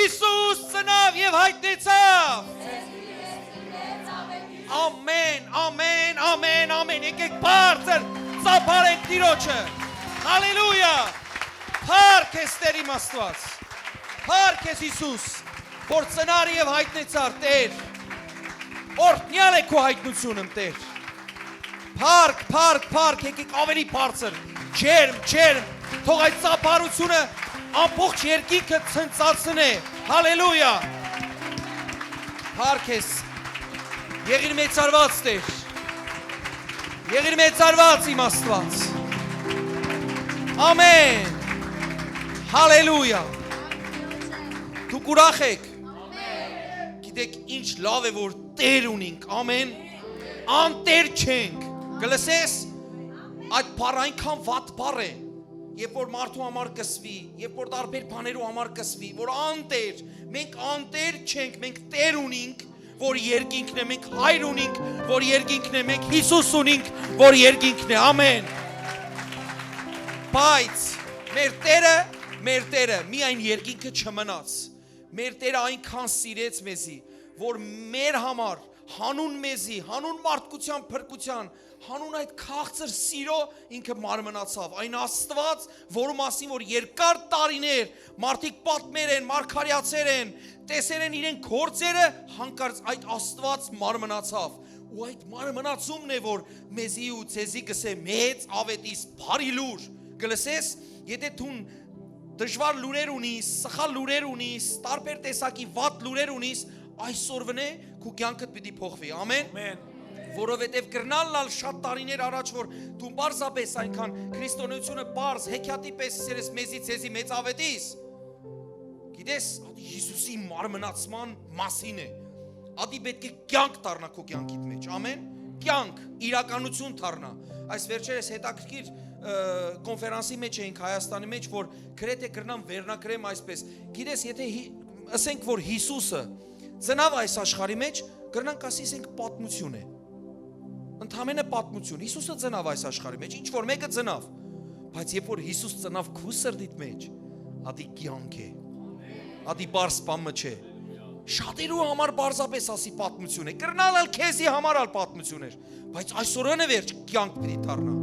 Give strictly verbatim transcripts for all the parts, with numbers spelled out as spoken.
Յիսուս ծնաւ եւ յայտնեցաւ։ Ամեն, ամեն, ամեն, ամեն։ Եկեք բարձր ծափարենք Տիրոջը։ Հալելույա։ Փառք ես, Տեր իմ Աստուած։ Փառք ես, Յիսուս, որ ծնար եւ յայտնեցար, Տեր։ Օրհնեալ է քու յայտնությունն, Տեր։ Փառք, փառք, փառք, եկեք ավելի բարձր, ջերմ, ջերմ, թող այդ ծափարությունը ամբողջ երկինքը ցնծացնէ։ Հալելույա։ Փառք ես։ Եղիր մեծարված, Տեր։ Եղիր մեծարված, իմ Աստուած։ Ամեն։ Հալելույա։ Դուք ուրախ եք։ Գիտեք ինչ լավ է, որ Տեր ունինք, ամեն, անտեր չենք, կը լսես, այդ բառը այնքան վատ բառ է, երբ որ մարդու համար կսվի, երբ որ տարբեր բաներու համար կսվի, որ անտեր, մենք անտեր չենք, մենք Տեր ունինք, որ երկինքն է, մենք Հայր ունինք, որ երկինքն է, մենք Յիսուս ունինք, որ երկինքն է, ամեն, բայց մեր Տերը, մեր Տերը միայն երկինքը չմնաց, մեր Տերը այնքան սիրեց մեզի, որ մեր համար, հանուն մեզի, հանուն մարդկության փրկության, հանուն այդ քաղցր սիրո ինքը մարմնացավ, այն Աստուած, որու մասին որ երկար տարիներ մարդիկ պատմեր են, մարգարեացեր են, տեսեր են իրեն գործերը, հանկարծ այդ Աստուած մարմնացավ, ու այդ մարմնացումն է, որ մեզի ու ձեզի կսե մեծ ավետիս, բարի լուր, կլսես, եթե դուն դժվար լուրեր ունիս, սխալ լուրեր ունիս, տարբեր տեսակի վատ լուրեր ունիս, այսօրվնէ քու կեանքդ պիտի փոխուի, ամեն, ամեն, որովհետեւ կրնալ լալ շատ տարիներ առաջ, որ դու պարզապես այնքան քրիստոնեությունը պարզ հեքիաթի պես սիրես մեզի, ձեզի մեծ ավետիս, գիտես, ատի Յիսուսի մարմնացման մասին է, ատի պէտք է կեանք դառնա քու կեանքիդ մեջ, ամեն, կեանք, իրականություն դառնա։ Այս վերջերս հետաքրքիր, ը, կոնֆերանսի մեջ էինք Հայաստանի մեջ, որ գրեթե կրնամ վերնագրեմ այսպես, գիտես, եթե հի-, ըսենք, որ Յիսուսը ծնաւ այս աշխարհի մեջ, կրնանք ասի, ասենք, պատմություն է, ընդամենը պատմություն, Յիսուսը ծնաւ այս աշխարհի մեջ, ինչ որ մեկը ծնաւ, բայց երբ որ Յիսուս ծնաւ քու սրտիդ մեջ, ատի կեանք է, ատի պարզ բան մը չէ։ Շատերու համար պարզապես ասի պատմություն է, կրնալ ալ քեզի համար ալ պատմություն էր, բայց այսօրէն է վերջ կեանք պիտի դառնա։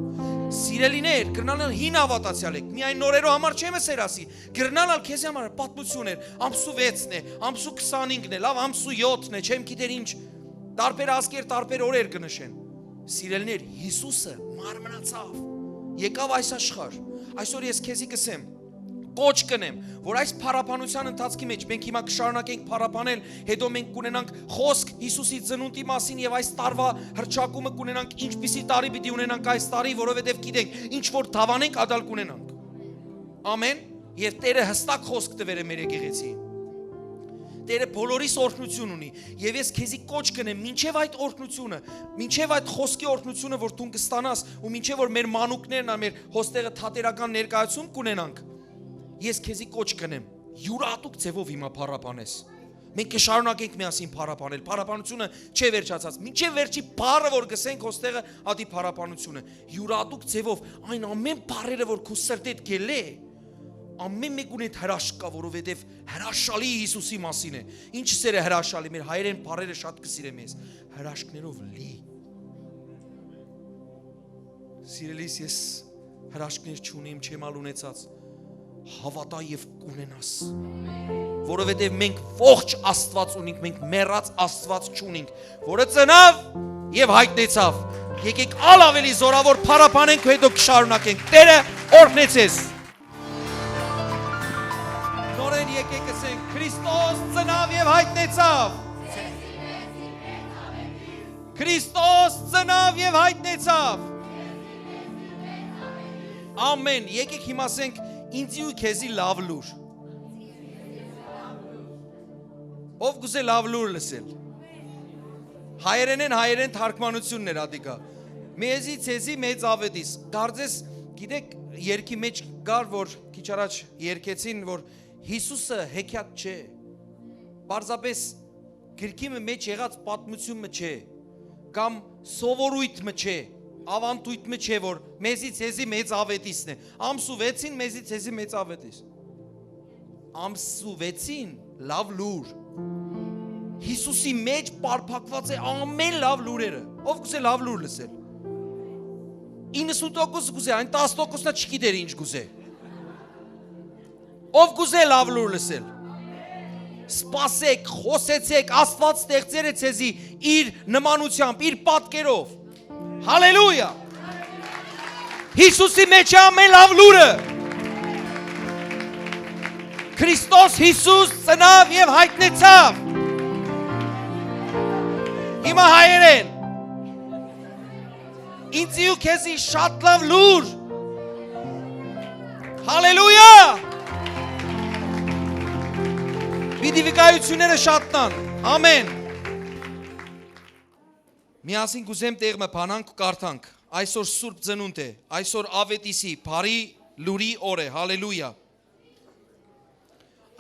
Սիրելիներ, կրնալ ալ հին հաւատացեալ եք, միայն նորերու համար չեմ ըսեր ասի, կրնալ ալ քեզի համար պատմություն էր, ամսու վեցն է, ամսու քսանինկն է, լավ, ամսու յոթն է, չեմ գիտեր ինչ, տարբեր ազգեր, տարբեր օրեր կը նշեն։ Սիրելիներ, Յիսուսը մարմնացավ, եկաւ այս աշխարհ։ Այսօր ես քեզի կսեմ, կոչ կ'ընեմ, որ այս փառաբանության ընթացքի մեջ մենք հիմա կշարունակենք փառաբանել, հետո մենք կունենանք խոսք Յիսուսի ծնունդի մասին եւ այս տարվա հռչակումը կունենանք, ինչպիսի տարի պիտի ունենանք այս տարի, որովհետեւ գիտենք, ինչ որ դաւանենք, ատալ կունենանք։ Ամեն։ Եւ Տերը հստակ խոսք տուեր է մեր եկեղեցիին։ Տերը բոլորիս օրհնություն ունի, եւ ես քեզի կոչ կ'ընեմ, մինչեւ այդ օրհնությունը, մինչեւ այդ խոսքի օրհնությունը, որ դուն կստանաս, ու մինչեւ որ մեր մանուկներն ա, մեր հոստեղը թատերական ներկայացում կունենանք, ես քեզի կոչ կ'ընեմ, յուրատուկ ձևով հիմա փառաբանես։ Մենք կշարունակենք միասին փառաբանել։ Փառաբանությունը չէ վերջացած։ Մինչեւ վերջի բառը, որ կսենք հոստեղը, ատի փառաբանությունը։ Յուրատուկ ձևով այն ամեն բառերը, որ քու սրտեդ գելլե, ամեն մեկուն հետ հրաշք կա, որովհետեւ հրաշալի Յիսուսի մասին է։ Ինչ սեր է հրաշալի, մեր հայերեն բառերը շատ կսիրեմ ես։ Հրաշքներով լի։ Սիրելիս, ես հրաշքներ չունիմ, չեմ ալ ունեցած։ Հաւատա եւ կունենաս, որովհետեւ մենք ողջ Աստուած ունինք, մենք մեռած Աստուած չունինք, որը ծնաւ եւ յայտնեցավ։ Եկեք ալ ավելի զորավոր փառաբանենք, հետո կշարունակենք։ Տերը օրհնեցես։ Նորեն եկեք ասենք. Քրիստոս ծնաւ եւ յայտնեցաւ։ Քրիստոս ծնաւ եւ յայտնեցաւ։ Ամեն։ Եկեք հիմա ասենք. Ինձի ու քեզի լաւ լուր։ Ով կուզէ լաւ լուր լսել։ Հայերենէն հայերեն թարգմանությունն էր ատիկա։ Մեզի, ձեզի մեծ ավետիս։ Կարծես, գիտեք, երկի մեջ կար, որ քիչ առաջ երկեցին, որ Յիսուսը հեքիաթ չէ։ Պարզապես գրքի մը մեջ եղած պատմություն մը չէ, կամ սովորույթ մը չէ, ավանդույթ մը չէ, որ մեզի, ձեզի մեծ ավետիսն է։ Ամսու վեցին մեզի, ձեզի մեծ ավետիս։ Ամսուեցին լաւ լուր։ Յիսուսի մեջ պարփակուած է ամէն լաւ լուրերը։ Ով կուզէ լաւ լուր լսել։ Իննսուն տոկոս կուզէ, այն տաս տոկոսնա չգիտեր ինչ կուզէ։ Ով կուզէ լաւ լուր լսել։ Սպասեք, խօսեցէք, Աստուած ստեղծեր է ձեզի իր նմանությամբ, իր պատկերով։ Հալելույա։ Յիսուսի մեջ է ամէն լաւ լուրը։ Քրիստոս Յիսուս ծնաւ եւ յայտնեցաւ։ Հիմա հայերեն, ինծի ու քեզի շատ լաւ լուր։ Հալելույա։ Պիտի վկայությունները շատնան։ Ամեն։ Միասին կուզեմ տեղ մը բանանք ու կարդանք։ Այսօր Սուրբ Ծնունդ է, այսօր Ավետիսի, բարի լուրի օր է, հալելույա։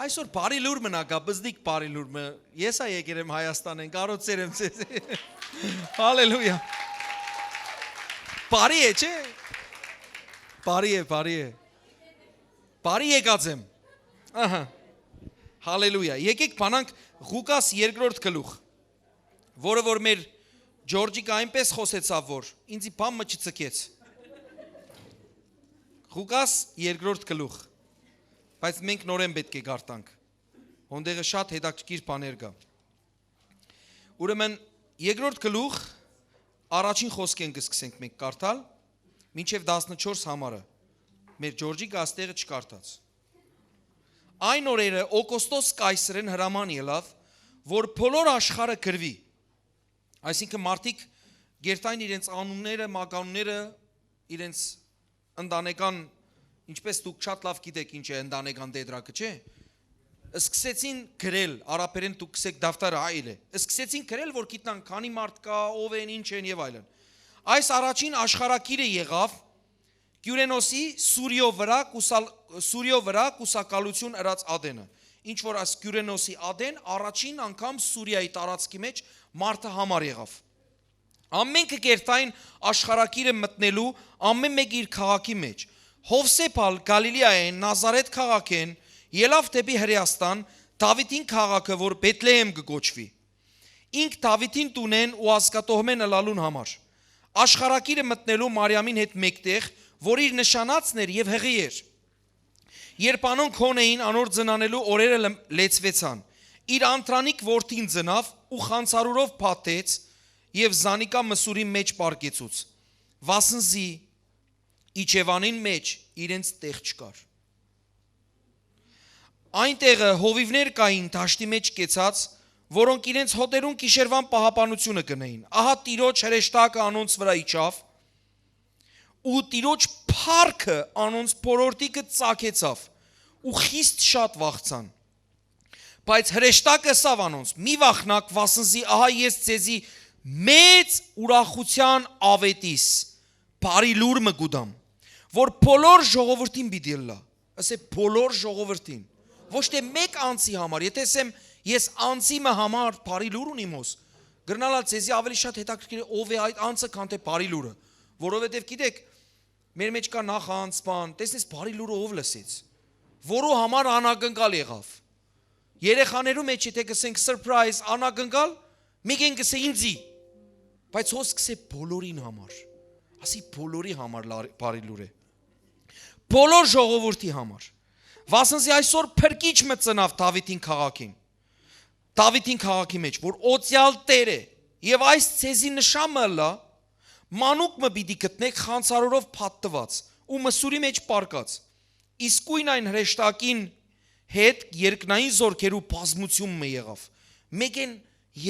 Այսօր բարի լուր մնա, գա բզդիկ բարի լուր մը, ես ա եկեր եմ Հայաստանեն, կարոցեր եմ ձեզ, հալելույա։ Բարի է, չէ՞։ Բարի է, բարի է։ Բարի եկած եմ։ Ահա, հալելույա։ Եկեք բանանք Ղուկաս երկրորդ գլուխ, որը որ մեր Ջորջիկը այնպես խօսեցաւ, որ ինձի բան մը չցկեց։ Ղուկաս երկրորդ գլուխ, բայց մենք նորեն պէտք է կարդանք։ Հոնդեղը շատ հետաքրքիր բաներ կա։ Ուրեմն երկրորդ գլուխ, առաջին խօսքէն կը սկսենք մենք կարդալ, մինչեւ տասնչորս համարը։ Մեր Ջորջիկը աստեղը չկարդաց։ Այն օրերը Օկոստոս Կայսրեն հրաման ելաւ, որ բոլոր աշխարհը գրուի։ Այսինքն մարդիկ գերտային իրենց անունները, մականունները, իրենց ընտանեկան, ինչպես դուք շատ լաւ գիտեք ինչ է ընտանեկան տետրակը, չէ՞, սկսեցին գրել, արաբերեն դուք կսեք դավթարը այլ է, սկսեցին գրել, որ գիտնան քանի մարդ կա, ով են, ինչ են եւ այլն։ Այս առաջին աշխարհագիրը եղաւ Կիւրենոսի Սուրիոյ վրայ կուսալ-, Սուրիոյ վրայ կուսակալութիւն ըրած ատենը, ինչ որ այս Կիւրենոսի ատեն առաջին անգամ Սուրիայի տարածքի մեջ մարդը համար եղաւ։ Ամէնքը կերտային աշխարհագիրը մտնելու ամէն մէկ իր քաղաքի մեջ։ Յովսէփ ալ Գալիլիայէն, Նազարեթ քաղաքէն, ելաւ դէպի Հրեաստան, Դաւիթին քաղաքը, որ Բեթլեհեմ կը կոչուի, ինք Դաւիթին տունէն ու ազգատոհմէն ըլալուն համար, աշխարհագիրը մտնելու Մարիամին հետ մէկտեղ, որ իր նշանածն էր եւ յղի էր։ Երբ անոնք հոն էին, անոր ծնանելու օրերը լմ-, լեցուեցան։ Իր անդրանիկ որդին ծնաւ ու խանցարուրով փաթեց եւ զանիկա մսուրի մեջ պառկեցուց, վասն զի Իջեւանին մեջ իրենց տեղ չկար։ Այն տեղը հովիւներ կային դաշտի մեջ կեցած, որոնք իրենց հօտերուն գիշերուան պահապանութիւնը կ'ընէին։ Ահա Տիրոջ հրեշտակը անոնց վրայ իջաւ, ու Տիրոջ փառքը անոնց բոլորտիքը ծագեցաւ, ու խիստ շատ վախցան։ Բայց հրեշտակը ըսաւ անոնց. «Մի վախնաք, վասն զի ահա ես ձեզի մեծ ուրախութեան աւետիս, բարի լուր մը կու տամ, որ բոլոր ժողովրդին պիտի ըլլայ»։ Ասէ, բոլոր ժողովրդին։ Ոչ թէ մէկ անձի համար։ Եթե ասեմ, ես անձի մը համար բարի լուր ունիմ հոս, կրնալ ալ ձեզի ավելի շատ հետաքրքիր է ով է այդ անձը, քան թէ բարի լուրը։ Որովհետեւ գիտեք, մեր մեջ կա նախանձ, բան, տեսնես բարի լուրը ով լսեց, որու համար անակնկալ եղաւ։ Երեխաներու մեջ, եթե կսենք surprise, անակնկալ, մեկեն կսե ինձի, բայց հոս կսե բոլորին համար։ Ասի, բոլորի համար լար-, բարի լուր է։ Բոլոր ժողովրդի համար։ Վասն զի այսօր փրկիչ մը ծնաւ Դաւիթին քաղաքին, Դաւիթին քաղաքի մեջ, որ օծեալ Տեր է, եւ այս ձեզի նշան մը ըլլայ, մանուկ մը պիտի գտնեք խանցարուրով փաթթուած ու մսուրի մեջ պառկած։ Իսկոյն այն հրեշտակին հետ երկնային զորքերու բազմութիւն մը եղաւ։ Մեկեն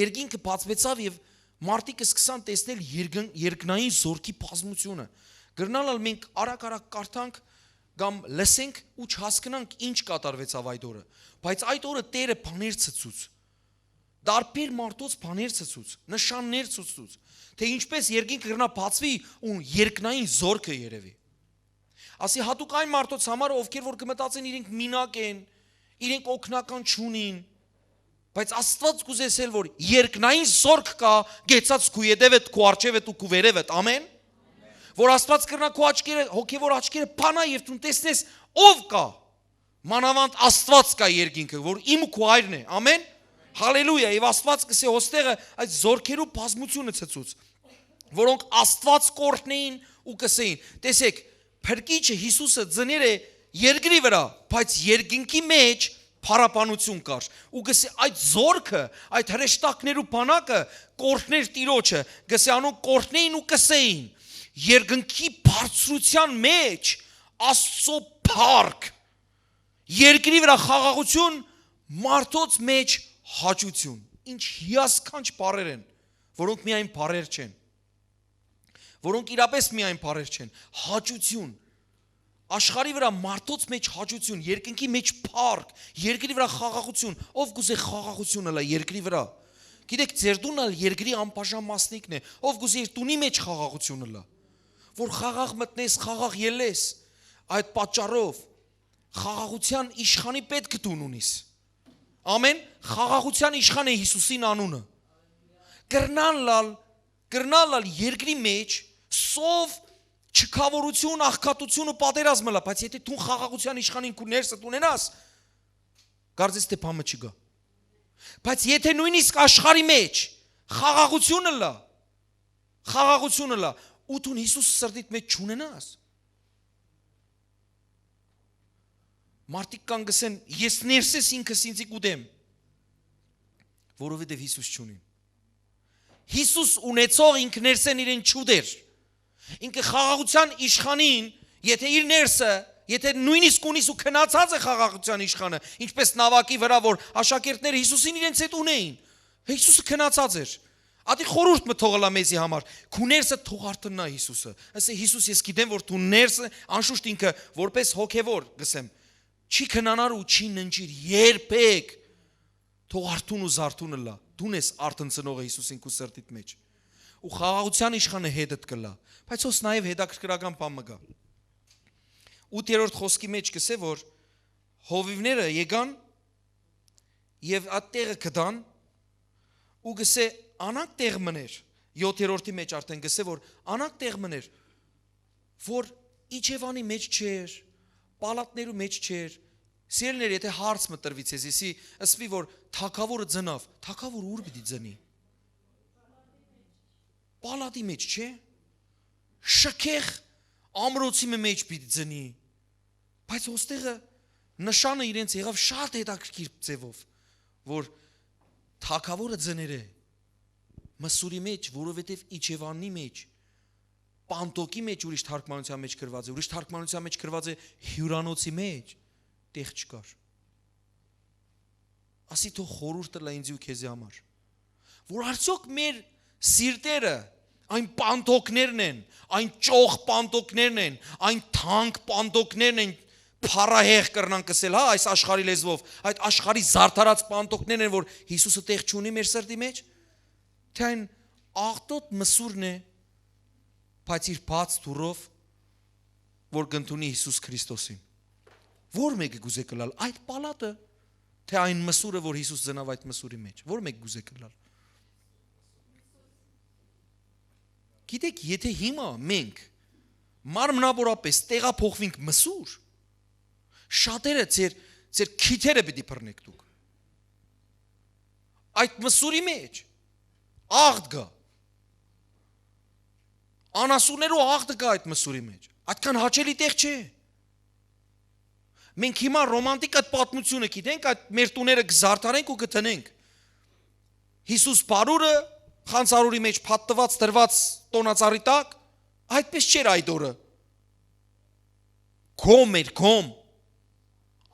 երկինքը բացուեցաւ եւ մարդիկ սկսան տեսնել երկն-, երկնային զորքի բազմութիւնը։ Կրնալ ալ մենք արագ-արագ կարդանք կամ լսենք ու չհասկնանք ինչ կատարուեցաւ այդ օրը, բայց այդ օրը Տերը բաներ ցցուց, տարբեր մարդոց բաներ ցցուց, նշաններ ցուցուց, թէ ինչպես երկինքը կրնայ բացուի ու երկնային զորքը երեւի։ Ասի, հատուկ այն մարդոց համար, ովքեր որ կմտածեն իրենք մինակ են, իրենք օգնական չունին, բայց Աստուած կուզե ասել, որ երկնային զորք կայ, գեցած քու ետևդ, քու առջևդ ու քու վերևդ, ամեն, որ Աստուած կրնայ քու աչքերը, հոգեվոր աչքերը բանայ եւ դուն տեսնես ով կայ, Մանաւանդ Աստուած կայ երկինքը, որ իմ ու քու այրն է։ Ամեն։ Հալելույա։ Եւ Աստուած կ'ըսէ, հոստեղը այդ զորքերու բազմութիւնը ցցուց, որոնք Աստուած կ'օրհնէին ու կ'ըսէին. «Տեսէք, Փրկիչը Յիսուսը ծներ է երկրի վրայ, բայց երկնքի մէջ փառաբանություն կար»։ Ու կ'ըսէ, այդ զորքը, այդ հրեշտակներու բանակը կ'օրհնէր Տիրոջը, կ'ըսէ, անոնք կ'օրհնէին ու կ'ըսէին. «Երկնքի բարձրութեան մէջ Աստուծոյ փառք, երկրի վրայ խաղաղութիւն, մարդոց մէջ հաճութիւն»։ Ինչ հիասքանչ բառեր են, որոնք միայն բառեր չեն, որոնք իրապէս միայն բառեր չեն։ Հաճութիւն, աշխարհի վրայ մարդոց մէջ հաճութիւն, երկնքի մէջ փառք, երկրի վրայ խաղաղութիւն։ Ով կ'ուզէ խաղաղութիւն ըլլայ երկրի վրայ։ Գիտէք, ձեր տունն ալ երկրի անբաժան մասնիկն է։ Ով կ'ուզէ իր տունի մէջ խաղաղութիւն ըլլայ, որ խաղաղ մտնես, խաղաղ ելլես։ Այդ պատճառով խաղաղութեան իշխանի պետք է դուն ունիս։ Ամեն։ Խաղաղութեան իշխան է Յիսուսին անունը։ Կրնան լալ, կրնան լալ երկրի մէջ սով չքաւորութիւն, աղքատութիւն ու պատերազմ ըլլայ, բայց եթէ դուն խաղաղութեան իշխանին քու ներսդ ունենաս, կարծես թէ բան մը չկայ։ Բայց եթէ նոյնիսկ աշխարհի մէջ խաղաղութիւն ըլլայ, խաղաղութիւն ըլլայ, ու դուն Յիսուս սրտիդ մէջ չունենաս, մարդիկ կան կ'ըսեն. «Ես ներսէս ինքս ինծի կ'ուտեմ», որովհետեւ Յիսուս չունին։ Յիսուս ունեցող ինք ներսէն իրեն չուտեր։ Ինքը խաղաղութեան իշխանին, եթէ իր ներսը, եթէ նոյնիսկ ունիս ու գնացած է խաղաղութեան իշխանը, ինչպէս նաւակի վրայ, որ աշակերտները Յիսուսին իրենց հետ ունէին, Յիսուսը գնացած էր։ Ատի խորհուրդ մը թող ըլլայ մեզի համար. քու ներսը թող արթննայ Յիսուսը։ Ասէ, Յիսուս, ես գիտեմ, որ դու ներսը, անշուշտ ինքը որպես հոգեվոր, կ'ըսեմ, չի քնանար ու չի ննջիր երբեք։ Թող արթուն ու զարթուն ըլլայ։ Դուն ես արթնցնողը Յիսուսին քու սրտիդ մէջ։ Ու խաղաղութեան իշխանը հետդ կ'ըլլայ։ Բայց հոս նաեւ հետաքրքրական բան մը կայ։ Ութերորդ խօսքի մէջ կ'ըսէ, որ հովիւները եկան եւ այդ տեղը գտան ու կ'ըսէ. «Անանկ տեղ մըն էր»։ Յոթերորդի մէջ արդեն կ'ըսէ, որ անանկ տեղ մըն էր, որ իջեւանի մէջ չէր, պալատներու մէջ չէր։ Սիրելիներ, եթէ հարց մը տրուի ձեզի, ըսուի, որ թագաւորը ծնաւ, թագաւորը ո՞ւր պիտի ծնի։ Պալատի մէջ չէ, շքեղ ամրոցի մը մէջ պիտի ծնի։ Բայց ոստեղը նշանը իրենց եղաւ շատ հետաքրքիր ձևով, որ թագաւորը ծներ է մսուրի մէջ, որովհետեւ իջեւանի մէջ, պանտոկի մէջ, ուրիշ թարգմանության մէջ գրված է, ուրիշ թարգմանության մէջ գրված է հիւրանոցի մէջ, տեղ չկար։ Ասի թող խորհուրդ ըլլայ ինձի ու քեզի համար, որ արդյոք մեր սիրտերը այն պանթոկներն են, այն ճոխ պանթոկներն են, այն թանկ պանթոկներն են, փառահեղ կրնանք ըսել, հա, այս աշխարհի լեզվով, այդ աշխարհի զարդարած պանթոկներն են, որ Յիսուսը տեղ չունի մեր սրտի մեջ, թե այն աղտոտ մսուրն է, բայց իր բաց դուռով, որ կընդունի Յիսուս Քրիստոսին։ Ո՞ր մեկը կուզէ կլալ, այդ պալատը, թե այն մսուրը, որ Յիսուս ծնաւ այդ մսուրի մեջ, ո՞ր մեկը կուզէ կլալ։ Գիտեք, եթե հիմա մենք մարմնավորապես տեղափոխվենք մսուր, շատերը ձեր, ձեր քիթերը պիտի բռնեք դուք։ Այդ մսուրի մեջ աղդ կայ, անասուններու աղդը կայ այդ մսուրի մեջ, այդքան հաճելի տեղ չէ։ Մենք հիմա ռոմանտիկ այդ պատմությունը գիտենք, այդ մեր տուները կզարդարենք ու կդնենք։ Յիսուս բարուրը խանձարուրի մեջ փաթթուած, դրված տոնածառի տակ, այդպես չէր այդ օրը։ Կոմ էր, կոմ,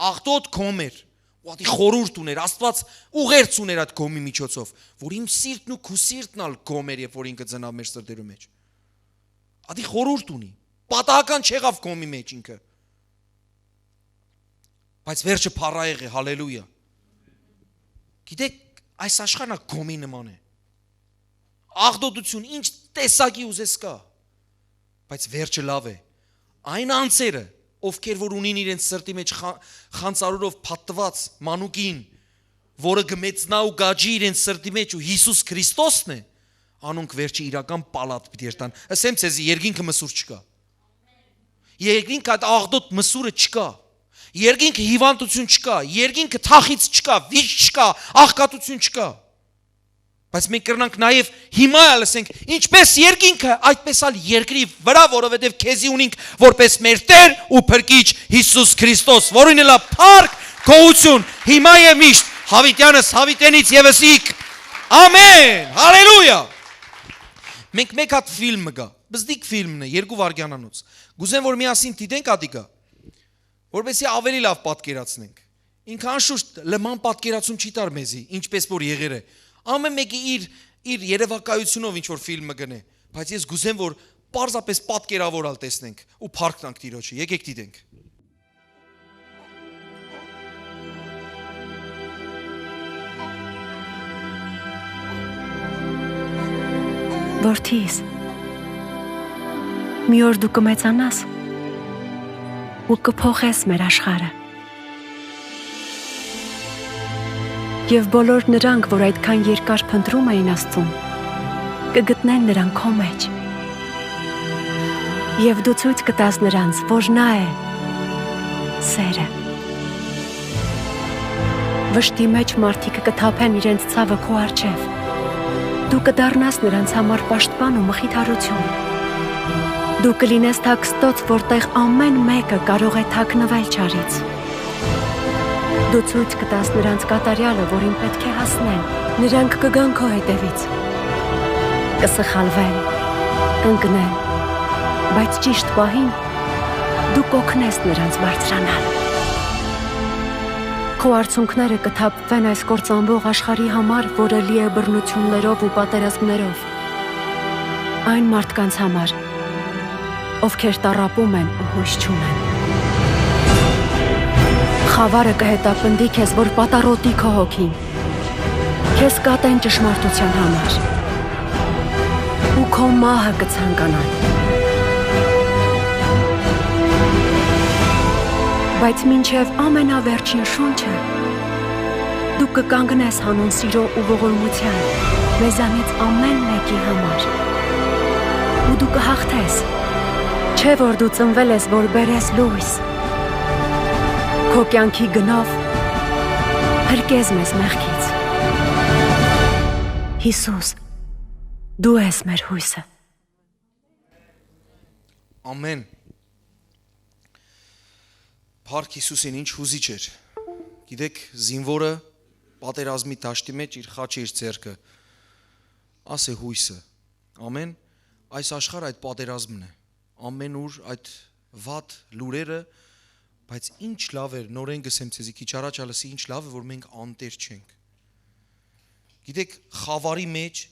աղտոտ կոմ էր, ու ատի խորհուրդ ուներ, Աստուած ուղերձ ուներ այդ կոմի միջոցով, որ իմ սիրտն ու քու սիրտն ալ կոմ էր, երբ որ ինքը ծնաւ մեր սրտերու մեջ։ Ատի խորհուրդ ունի, պատահական չեղաւ կոմի մեջ ինքը, բայց վերջը փառահեղ է, հալելույա։ Գիտեք, այս աշխարհն ա կոմի նման է, աղտոտություն, ինչ տեսակի ուզես կա, բայց վերջը լաւ է։ Այն անձերը, ովքեր որ ունին իրենց սրտի մեջ խա-, խանձարուրով փաթթուած մանուկին, որը կմեծնայ ու կաճի իրենց սրտի մեջ ու Յիսուս Քրիստոսն է, անոնք վերջը իրական պալատ պիտի երթան։ Ասեմ ձեզի, երկինքը մսուր չկայ։ Երկինքը այդ աղտոտ մսուրը չկայ։ Երկինքը հիվանդութիւն չկայ, երկինքը թախիծ չկայ, վիճ չկայ, աղքատութիւն չկայ։ Բայց մենք կրնանք նաեւ հիմա ալ ասենք, ինչպես երկինքը, այդպես ալ երկրի վրայ, որովհետեւ քեզի ունինք որպես մեր Տէր ու Փրկիչ Յիսուս Քրիստոս, որուն ըլլայ փառք, գոհութիւն, հիմա եւ միշտ, յաւիտեանս, յաւիտենից եւս իք։ Ամեն, հալելույա։ Մենք մեկ հատ ֆիլմ մը կայ, բզդիկ ֆիլմն է, երկու վայրկեանանոց։ Կ'ուզեմ, որ միասին դիտենք ատիկա, որպեսզի ավելի լաւ պատկերացնենք։ Ինքը անշուշտ լման պատկերացում չի տար մեզի, ինչպես որ եղեր է։ Ամեն մեկը իր, իր երևակայությունով ինչ որ ֆիլմը կ'ընէ, բայց ես կ'ուզեմ, որ պարզապես պատկերաւոր ալ տեսնենք ու փառք տանք Տիրոջը։ Եկեք դիտենք։ Որդիս, մի օր դու կը մեծանաս ու կը փոխես մեր աշխարհը։ Եւ բոլոր նրանք, որ այդքան երկար փնտռում էին Աստծուն, կը գտնեն նրան քո մեջ։ Եւ դու ցոյց կը տաս նրանց, որ նա է սերը։ Վշտի մէջ մարդիկ կը թափեն իրենց ցաւը քո առջեւ։ Դու կը դառնաս նրանց համար պաշտպան ու մխիթարութիւն։ Դու կը լինես թաքստոց, որտեղ ամեն մէկը կարող է թաքնուել չարից։ Դու ցոյց կը տաս նրանց կատարեալը, որին պէտք է հասնեն։ Նրանք կը գան քո հետեւից։ Կը սխալվեն, կ'ընկնեն, բայց ճիշդ պահին դու կ'օգնես նրանց բարձրանալ։ Քո արցունքները կը թափ Վեն այս կործանուող աշխարհի համար, որը լի է բռնութիւններով ու պատերազմներով։ Այն մարդկանց համար, ովքեր տառապում են ու յոյս չունեն։ Խաւարը կը հետապնդի քեզ, որ պատառոտի քո հոգին։ Քեզ կատեն ճշմարտության համար։ Ու քո մահը կը ցանկանան։ Բայց մինչեւ ամենավերջին շունչը դու կը կանգնես հանուն սիրո ու ողորմութեան մեզանից ամեն մէկի համար։ Ու դու կը հաղթես, չէ՞ որ դու ծնվել ես, որ բերես լոյս։ Քո կեանքի գնով փրկես մեզ մեղքից։ Յիսուս, դու ես մեր յոյսը։ Ամեն։ Փառք Յիսուսին, ինչ յուզիչ էր։ Գիտեք, զինվորը պատերազմի դաշտի մեջ իր խաչը, իր ձեռքը, ասե յոյսը։ Ամեն, այս աշխարհ այդ պատերազմն է։ Ամեն ուր այդ վատ լուրերը, բայց ինչ լաւ էր, նորէն կ'ըսեմ ձեզի, քիչ առաջ ալ ըսի, ինչ լաւ է, որ մենք անտեր չենք։ Գիտեք, խաւարի մեջ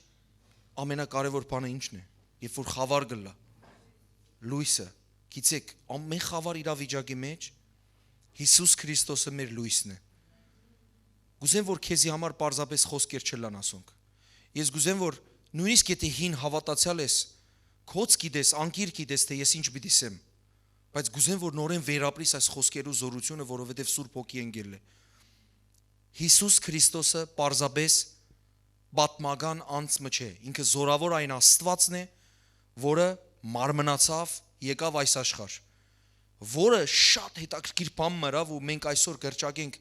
ամենակարեւոր բանը ի՞նչն է, երբ որ խաւար կ'ըլլայ, լոյսը, գիտեք, ամեն խաւար իրավիճակի մեջ Յիսուս Քրիստոսը մեր լոյսն է։ Կ'ուզեմ, որ քեզի համար պարզապես խօսքեր չըլլան ասոնք։ Ես կ'ուզեմ, որ նոյնիսկ եթէ հին հաւատացեալ ես, քոց գիտես, անկիր գիտես, թէ ես ինչ պիտի սեմ, բայց կ'ուզեմ, որ նորէն վերապրիս այս խօսքերու զօրութիւնը, որովհետեւ Սուրբ Հոգի եկել է։ Յիսուս Քրիստոսը պարզապես պատմական անձ մը չէ, ինքը զօրաւոր այն Աստուածն է, որը մարմնացաւ, եկաւ այս աշխարհ, որը շատ հետաքրքիր բան մը ըրաւ ու մենք այսօր կրճակենք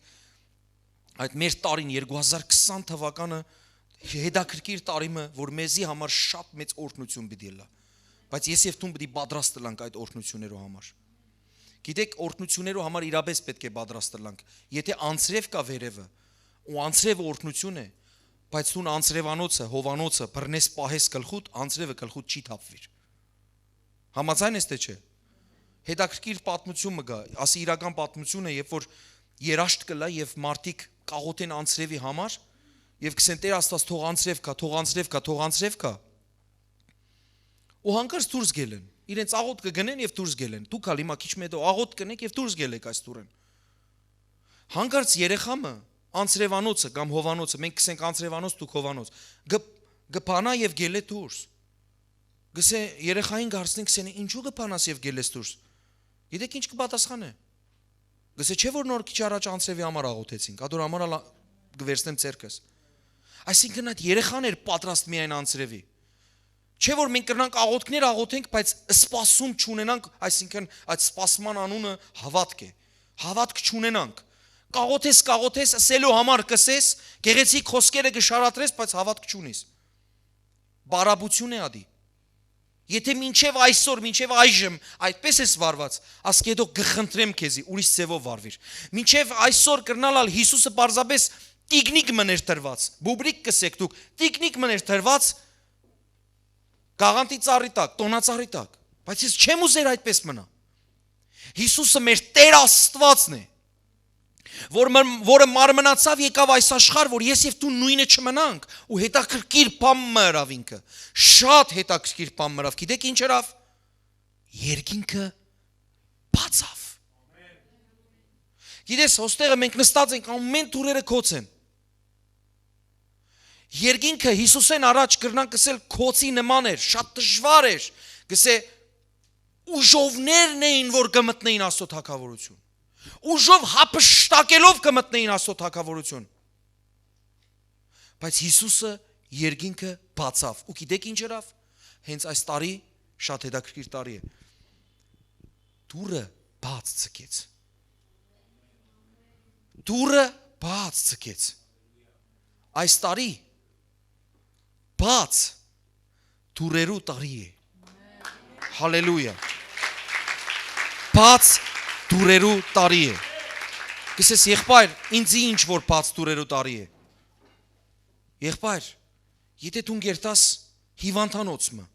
այդ մեր տարին, երկու հազար քսան թվականը, հետաքրքիր տարի մը, որ մեզի համար շատ մեծ օրհնութիւն պիտի ըլլայ։ Բայց ես եւ դուն պիտի պատրաստ ըլանք այդ օրհնութիւններու համար։ Գիտեք, օրհնութիւններու համար իրապէս պէտք է պատրաստ ըլանք։ Եթէ անձրեւ կայ վերեւը, ու անձրեւը օրհնութիւն է, բայց դուն անձրեւանոցը, հովանոցը բռնես, պահես գլխուդ, անձրեւը գլխուդ չի թափուիր։ Համաձայն ես, թէ՞ չէ։ Հետաքրքիր պատմութիւն մը կայ, ասի իրական պատմութիւն է, երբ որ երաշտ կ'ըլլայ եւ մարդիկ կ'աղօթեն անձրեւի համար, եւ կ'ըսեն. «Տէր Աստուած, թող անձրեւ գայ, թող անձրեւ գայ, թող անձրեվ գայ»։ Ու յանկարծ դուրս գելեն, իրենց աղօթքը կ'ընեն եւ դուրս գելեն։ Դուք ալ հիմա քիչ մը յետոյ աղօթք կ'ընէք եւ դուրս գելէք այս տուրէն։ Յանկարծ երեխայ մը անձրեւանոցը կամ հովանոցը, մենք կ'ըսենք անձրեւանոց, դուք հովանոց, կը, կը բանայ եւ գելէ դուրս։ Կ'ըսէ, երեխային կը հարցնեն, կ'ըսեն, «Ինչո՞ւ կը բանաս եւ գելես դուրս»։ Գիտեք ինչ կը պատասխանէ։ Կ'ըսէ, «Չէ՞ որ նոր քիչ առաջ անձրեւի համար աղօթեցինք, ատոր համար ալ կը վերցնեմ ձեռքս»։ Այսինքն այդ երեխան էր պատրաստ միայն անձրեւի։ Չէ՞ որ մենք կրնանք աղօթքներ աղօթենք, բայց սպասում չունենանք, այսինքն այդ սպասման անունը հաւատք է։ Հաւատք չունենանք։ Կաղոթես, կաղոթես, ըսելու համար կ'ըսես, գեղեցիկ խօսքերը կը շարադրես, բայց հաւատք չունիս։ Բարապություն է ատի։ Եթե մինչեւ այսօր, մինչեւ այժմ այդպես ես վարված, ասկէ դոք կը խնդրեմ քեզի, ուրիշ ձեւով վարուիր։ Մինչեւ այսօր կրնալ ալ Յիսուսը պարզապէս տիկնիկ մը ներդրված, բուբրիկ կ'ըսեք դուք, տիկնիկ մը ներդրված, գաղանտի ծառի տակ, տոնածառի տակ։ Բայց ես չեմ ուզեր այդպես մնա։ Յիսուսը մեր Տեր Աստուածն է, որ մը-, որը մարմնացաւ, եկաւ այս աշխարհ, որ ես եւ դու նոյնը չմնանք, ու հետաքրքիր բան մը ըրաւ ինքը։ Շատ հետաքրքիր բան մը ըրաւ։ Գիտեք ինչ ըրաւ։ Երկինքը բացաւ։ Գիտես, հոստեղը մենք նստած ենք, ամեն դուռերը գոց են։ Երկինքը Յիսուսէն առաջ կրնանք ըսել գոցի նման էր, շատ դժուար էր, կ'ըսէ, ուժովներն էին, որ կը մտնեին Աստուծոյ թագաւորութիւն, ուժով հափշտակելով կը մտնեին Աստուծոյ թագաւորութիւն։ Բայց Յիսուսը երկինքը բացաւ, ու գիտեք ինչ ըրաւ։ Հենց այս տարի շատ հետաքրքիր տարի է, դուռը բաց ցկեց։ Դուռը բաց ցկեց։ Այս տարի բաց դուռերու տարի է։ Հալելույա։ Բաց դուռերու տարի է։ Կ'ըսես, եղբայր, ինձի ինչ որ բաց դուռերու տարի է։ Եղբայր, եթե դուն կերթաս հիվանդանոց մը,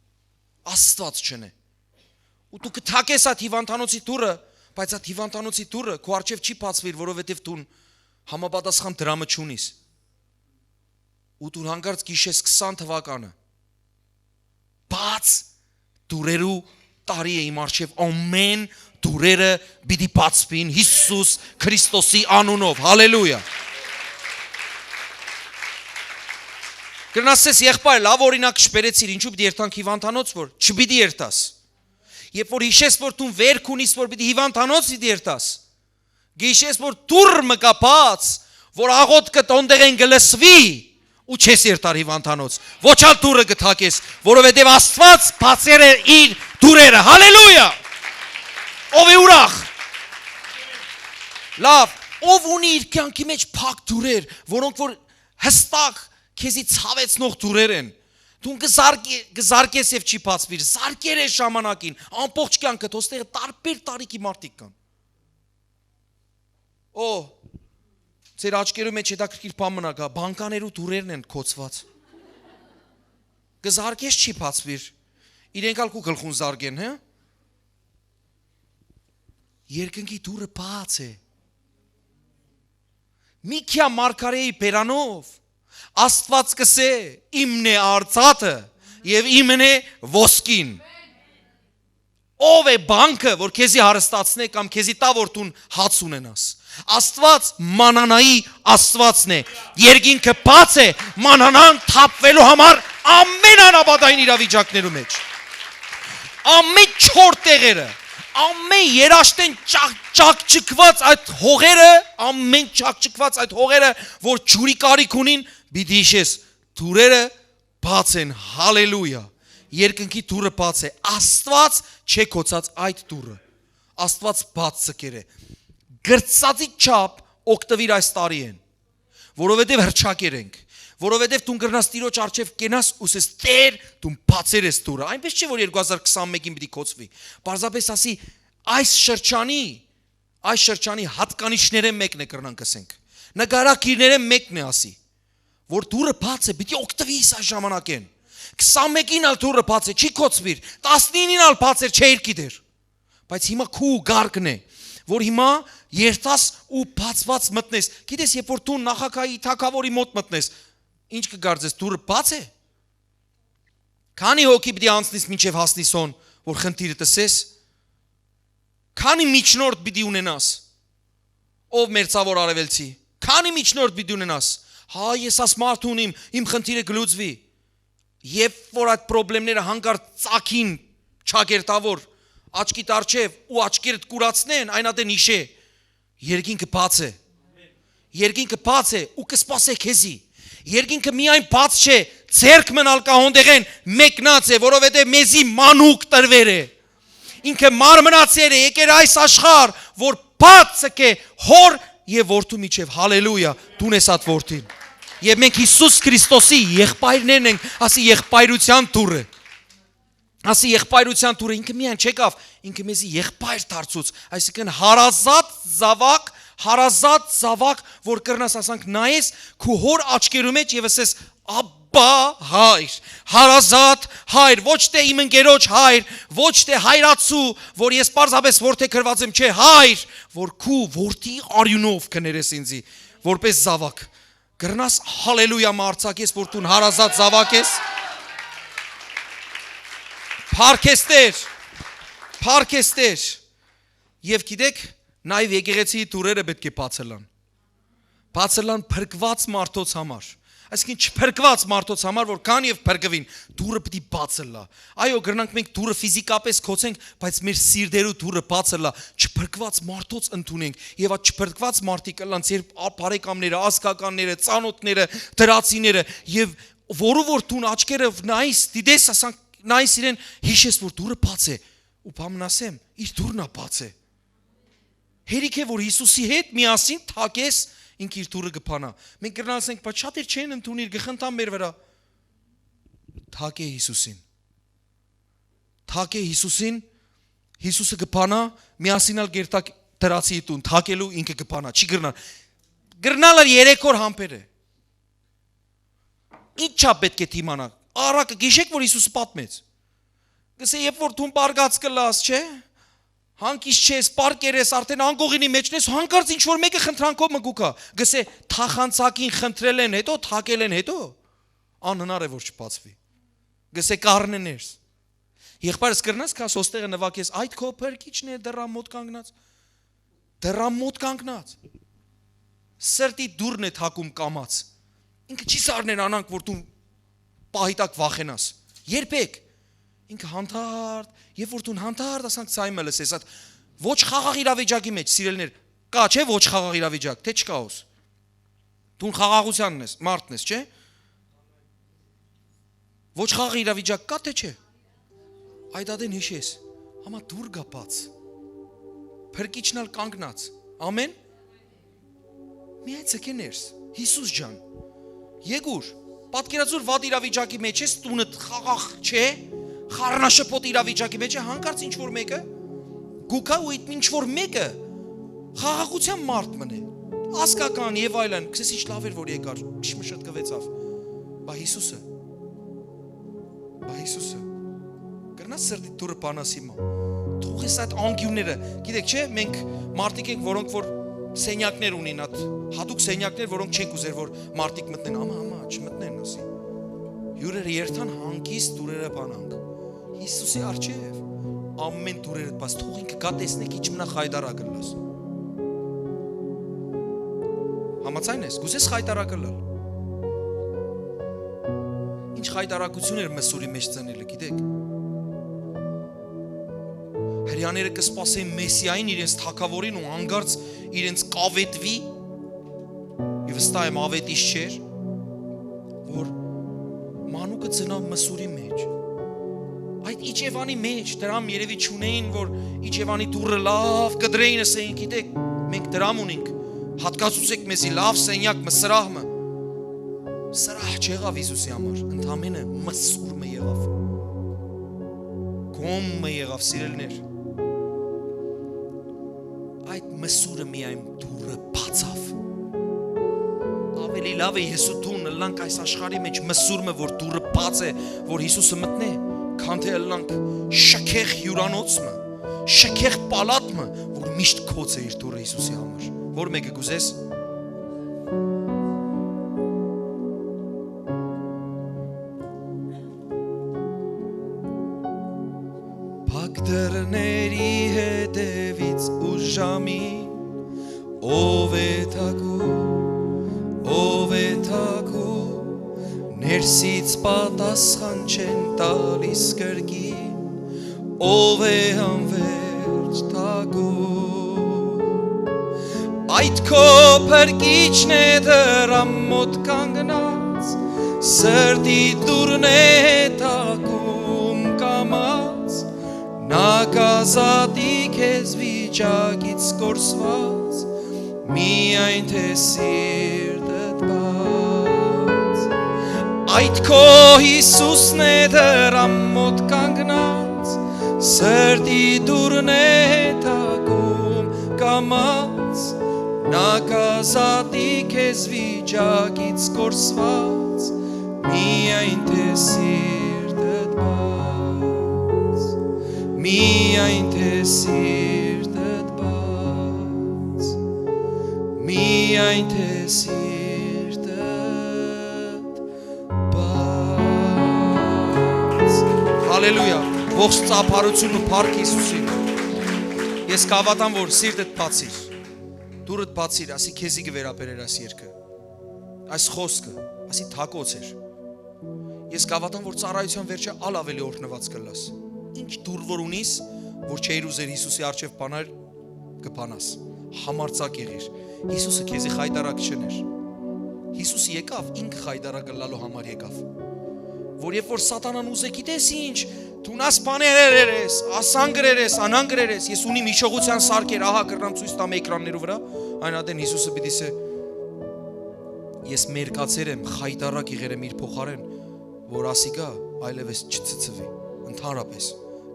Աստուած չընէ, ու դու կը թակես այդ հիվանդանոցի դուռը, բայց այդ հիվանդանոցի դուռը քու առջեւ չի բացուիր, որովհետեւ դուն համապատասխան դրամը չունիս, ու դու հանկարծ կ'հիշես քսան թուականը, բաց դուռերու տարի է իմ առջեւ, ամեն դուռերը պիտի բացուին Յիսուս Քրիստոսի անունով։ Հալելույա։ Կրնաս ասես, եղբայր, լավ օրինակ չբերեցիր, ինչու պիտի երթանք հիվանդանոց, որ չպիտի երթաս։ Երբ որ յիշես, որ դու վեր քունիս, որ պիտի հիվանդանոց պիտի երթաս, գիշես, որ դուռ մը կա բաց, որ աղոթքը տոնտեղեն կը լսուի, ու չես երթար հիվանդանոց, ոչ ալ դուռը կը թակես, որովհետև Աստուած բացեր է իր դուռերը։ Հալելույա։ Ով է ուրախ։ Լավ, ով ունի իր կյանքի մեջ փակ դուռեր, որոնք որ հստակ քեզի ցավեցնող դուռեր են, դուն կը զարկե-, կը զարկես և չի բացվիր, զարկեր է ժամանակին, ամբողջ կյանքը, թոստեղը տարբեր տարիքի մարդիկ կան։ Օ, ձեր աչքերու մեջ հետաքրքիր բան մնա գա, բանկաներու դուռերն են կոծված։ Կը զարկես չի բացվիր, իրենք ալ քու գլխուն զարկեն, հե։ Երկնքի դուռը բաց է։ Միքիա մարգարեի բերանով Աստված կսե. «Իմն է արծաթը և իմն է ոսկին»։ Ո՞վ է բանկը, որ քեզի հարստացնէ կամ քեզի տայ, որ դուն հաց ունենաս։ Աստված մանանայի Աստվածն է։ Երկինքը բաց է մանանան թափվելու համար ամեն անապատային իրավիճակներու մեջ։ Ամեն չոր տեղերը, ամեն երաշտեն ճակ-, ճակճկված այդ հողերը, ամեն ճակճկված այդ հողերը, որ ջուրի կարիք ունին, պիտի հիշես, դուռերը բաց են, հալելույա։ Երկնքի դուռը բաց է, Աստված չէ կոչած այդ դուռը, Աստված բաց ցկեր է։ Գրծածի չափ օգտվիր այս տարի են, որովհետև հրճակեր ենք, որովհետև դուն կրնաս Տիրոջ առջև կենաս ու ասես. «Տեր, դուն բացեր ես դուռը»։ Այնպես չէ, որ երկու հազար քսանմեկին պիտի կոչվի։ Պարզապես ասի, այս շրջանի, այս շրջանի հատկանիշներէն մեկն է, կրնանք ասենք, նկարագիրներէն մեկն է, ասի, որ դուռը բաց է, պիտի օգտվի սա ժամանակեն։ Քսանմեկին ալ դուռը բաց է, չի կոչվիր, տասնինին ալ բաց էր, չէիր գիտեր։ Բայց հիմա քու կարգն է, որ հիմա երթաս ու բացված մտնես։ Գիտես, երբ որ դու նախագահի, թագավորի մոտ մտնես, ինչ կկարծես, դուռը բաց է։ Քանի՞ հոգի պիտի անցնես մինչև հասնիս հոն, որ խնդիրը տեսես։ Քանի՞ միջնորդ պիտի ունենաս, ով մերձավոր արևելցի, քանի՞ միջնորդ պիտի ունենաս։ Հա, ես աս մարդ ունիմ, իմ խնդիրը կլուծվի։ Երբ որ այդ պրոբլեմները հանկարծ ծագին, չակերտավոր, աչքի տառ չէ ու աչքերդ կուրացնեն, այն ատեն իշե, երկինքը բաց է։ Երկինքը բաց է ու կսպասե քեզի։ Երկինքը միայն բաց չէ, ձեռք մնալ կա հոնդեղեն մեկնած է, որովհետև մեզի մանուկ տրվեր է։ Ինքը մարմնացեր է, եկեր այս աշխարհ, որ բաց կը հոր եւ որդու միջեւ։ Հալելույա, դուն ես այդ որդին։ Եւ մենք Յիսուս Քրիստոսի եղբայրներն ենք, ասի եղբայրութեան դուռը։ Ասի եղբայրութեան դուռը, ինքը միայն չեկաւ, ինքը մեզի եղբայր դարձուց, այսինքն հարազատ զաւակ, հարազատ զաւակ, որ կրնաս ասանք նայես քու հոր աչքերու մեջ եւ ասես, «Աբա, հայր, հարազատ հայր, ոչ թե իմ ընկերոջ հայր, ոչ թե հայրացու, որ ես պարզապես որդեգրուած եմ, չէ, հայր, որ քու որդի արիւնով կներես ինձի, որպես զաւակ»։ Կրնաս հալելույա մը արձակես, որ դուն հարազատ զաւակ ես։ Փառք ես Տեր, փառք ես Տեր։ Եւ գիտեք, նաեւ եկեղեցիի դուռերը պէտք է բաց ըլլան։ Բաց ըլլան փրկուած մարդոց համար։ Այսինքն չփրկուած մարդոց համար, որ կան եւ փրկուին, դուռը պիտի բաց ըլլայ։ Այո, կրնանք մենք դուռը ֆիզիկապես գոցենք, բայց մեր սիրտերու դուռը բաց ըլլայ, չփրկուած մարդոց ընդունենք, եւ այդ չփրկուած մարդիկ ըլլան ձեր ա-, բարեկամները, ազգականները, ծանօթները, դրացիները, եւ որու որ դուն աչքերը նայիս, դիտես, ասանք, նայիս իրեն, յիշես, որ դուռը բաց է, ու բան ասեմ, իր դուռն ա բաց է։ Հերիք է, որ Յիսուսի հետ միասին թակես, ինք իր դուռը կը բանայ։ Մենք կրնանք ասենք, բայց շատ էր չեն ընդունիր, կը խնդան մեր վրա։ Թակե Յիսուսին։ Թակե Յիսուսին, Յիսուսը կը բանայ, միասին ալ կերտակ դրացի տուն, թակելու ինքը կը բանայ, չի կրնար։ Կրնալ ալ երեք օր համբեր է։ Ի՞նչ ա պէտք է դիմանա։ Առակը գիշեք, որ Յիսուսը պատմեց։ Կսե, երբ որ դուն պարկած կլաս, չէ՞, հանգիստ չես, պարկեր ես, արդեն անկողինի մեջն ես, հանկարծ ինչ որ մեկը խնդրանքով մը կուքա։ Կսե, թախանցակին խնդրել են հետո, թակել են հետո, անհնար է որ չբացվի։ Կսե, կառնե ներս։ Եղբայրս, կրնաս քաս հոստեղը նվագես, այդ քո փրկիչն է դրան մոտ կանգնած։ Դրան մոտ կանգնած։ Սրտի դուռն է թակում կամած։ Ինքը չի սառներ անանք, որ դու պահի տակ վախենաս։ Երբեք։ Ինքը հանդարտ, երբ որ դուն հանդարտ ասանք ցայմը լսես, այդ ոչ խաղաղ իրավիճակի մեջ, սիրելներ, կա, չէ՞, ոչ խաղաղ իրավիճակ, թե չկա ուս։ Դուն խաղաղությանն ես, մարդն ես, չէ՞։ Ոչ խաղաղ իրավիճակ կա, թե չէ։ Այդ ատեն յիշես, համա դուռ կա բաց։ Փրկիչն ալ կանգնած։ Ամեն։ Միայն ցկե ներս, Յիսուս ջան։ Եկուր, պատկերացուր վատ իրավիճակի մեջ ես, տունդ խաղաղ չէ, խառնաշփոթ իրավիճակի մեջ է, հանկարծ ինչ որ մեկը գուքա ու այդ ինչ որ մեկը խաղաղության մարդ մնե, ազգական եւ այլն, քսես ինչ լավ էր որ եկար, քիչ մը շտկվեցավ, բա Յիսուսը, բա Յիսուսը, կրնաս սրտի դուռը բանաս հիմա, թող ես այդ անկիւնները, գիտեք չէ, մենք մարդիկ ենք, որոնք որ սենյակներ ունին, այդ հատուկ սենյակներ, որոնք չենք ուզեր որ մարդիկ մտնեն, ամա, ամա, չմտնեն, ասի, հիւրերը երթան հանգիստ դուռերը բանանք, Յիսուսի առջեւ, ամեն դուռերդ բաց, թող ինքը գա տեսնեք, ինչ մնա խայտարակ ըլլաս։ Համաձայն ես, կուզես խայտարակ ըլլալ։ Ինչ խայտարակություն էր Մսուրի մեջ ծնելը, գիտեք։ Հրեաները կը սպասեն Մեսիային, իրենց թագավորին, ու հանկարծ իրենց կավետվի, եւ վստահ եմ, ավետիչ չէր, որ մանուկը ծնաւ Մսուրի մեջ։ Այդ Իջեվանի մեջ դրամ երևի չունեին, որ Իջեվանի դուռը լաւ կդրեին, ասեին, գիտեք, մենք դրամ ունենք, հատկացուցեք մեզի լաւ սենյակ մը, սրահ մը։ Սրահ չեղավ Յիսուսի համար, ընդամենը մսուր մը եղավ, կոմ մը եղավ, սիրելիներ։ Այդ մսուրը միայն դուռը բացաւ։ Ավելի լավ է ես ու դուն ըլլանք այս աշխարհի մեջ մսուր մը, որ դուռը բաց է, որ Յիսուսը մտնէ, քան թե ըլլանք շքեղ հիւրանոց մը, շքեղ պալատ մը, որ միշտ գոց է իր դուռը Յիսուսի համար։ Որ մեկը կուզես։ Փակ դռների հետևից ուժամի, ով է թակում, ով է թակում, ներսից պատասխան չեն տալիս կրկին, ով է անվերջ թակում։ Այդ քո փրկիչն է դրան մոտ կանգնած, սրտի դուռն է թակում կամաց, Նա կ'ազատի քեզ վիճակից կորսուած, միայն թե սիրտդ բաց։ Այդ քո Յիսուսն է դրան մոտ կանգնած, սրտի դուռն է թակում կամաց։ Նա կ'ազատի քեզ վիճակից կորսուած, միայն թե սիրտդ բաց, միայն թե սիրտդ բաց, միայն թե սիրտդ բաց։ Հալելույա։ Ողջ ծափարութիւնը փառք Յիսուսին։ Ես կհաւատամ, որ սիրտդ բացիր, դուռդ բացիր, ասի քեզի կը վերաբերեր այս երկը, այս խոսքը, ասի թակոց էր։ Ես կհաւատամ, որ ծառայութեան վերջը ալ աւելի օրհնուած կ'ըլլաս։ Ինչ դուռ որ ունիս, որ չէիր ուզեր Յիսուսի առջեւ բանար, կը բանաս։ Համարձակ եղիր։ Յիսուսը քեզի խայտարակ չըներ։ Յիսուս եկաւ, ինքը խայտարակ ըլլալու համար եկաւ։ Որ երբ որ Սատանան ուզէ գիտես ինչ, դուն աս բաներ երես, ասան գրերես, անան գրերես, ես ունիմ հիշողութեան սարքեր, ահա կրնամ ցոյց տամ էկրաններու վրա, այն ատեն Յիսուսը պիտի սե, ես մերկացեր եմ, խայտարակ եղեր եմ իր փոխարեն, որ ասիկա այլևս չցցուի, ընդհանրապես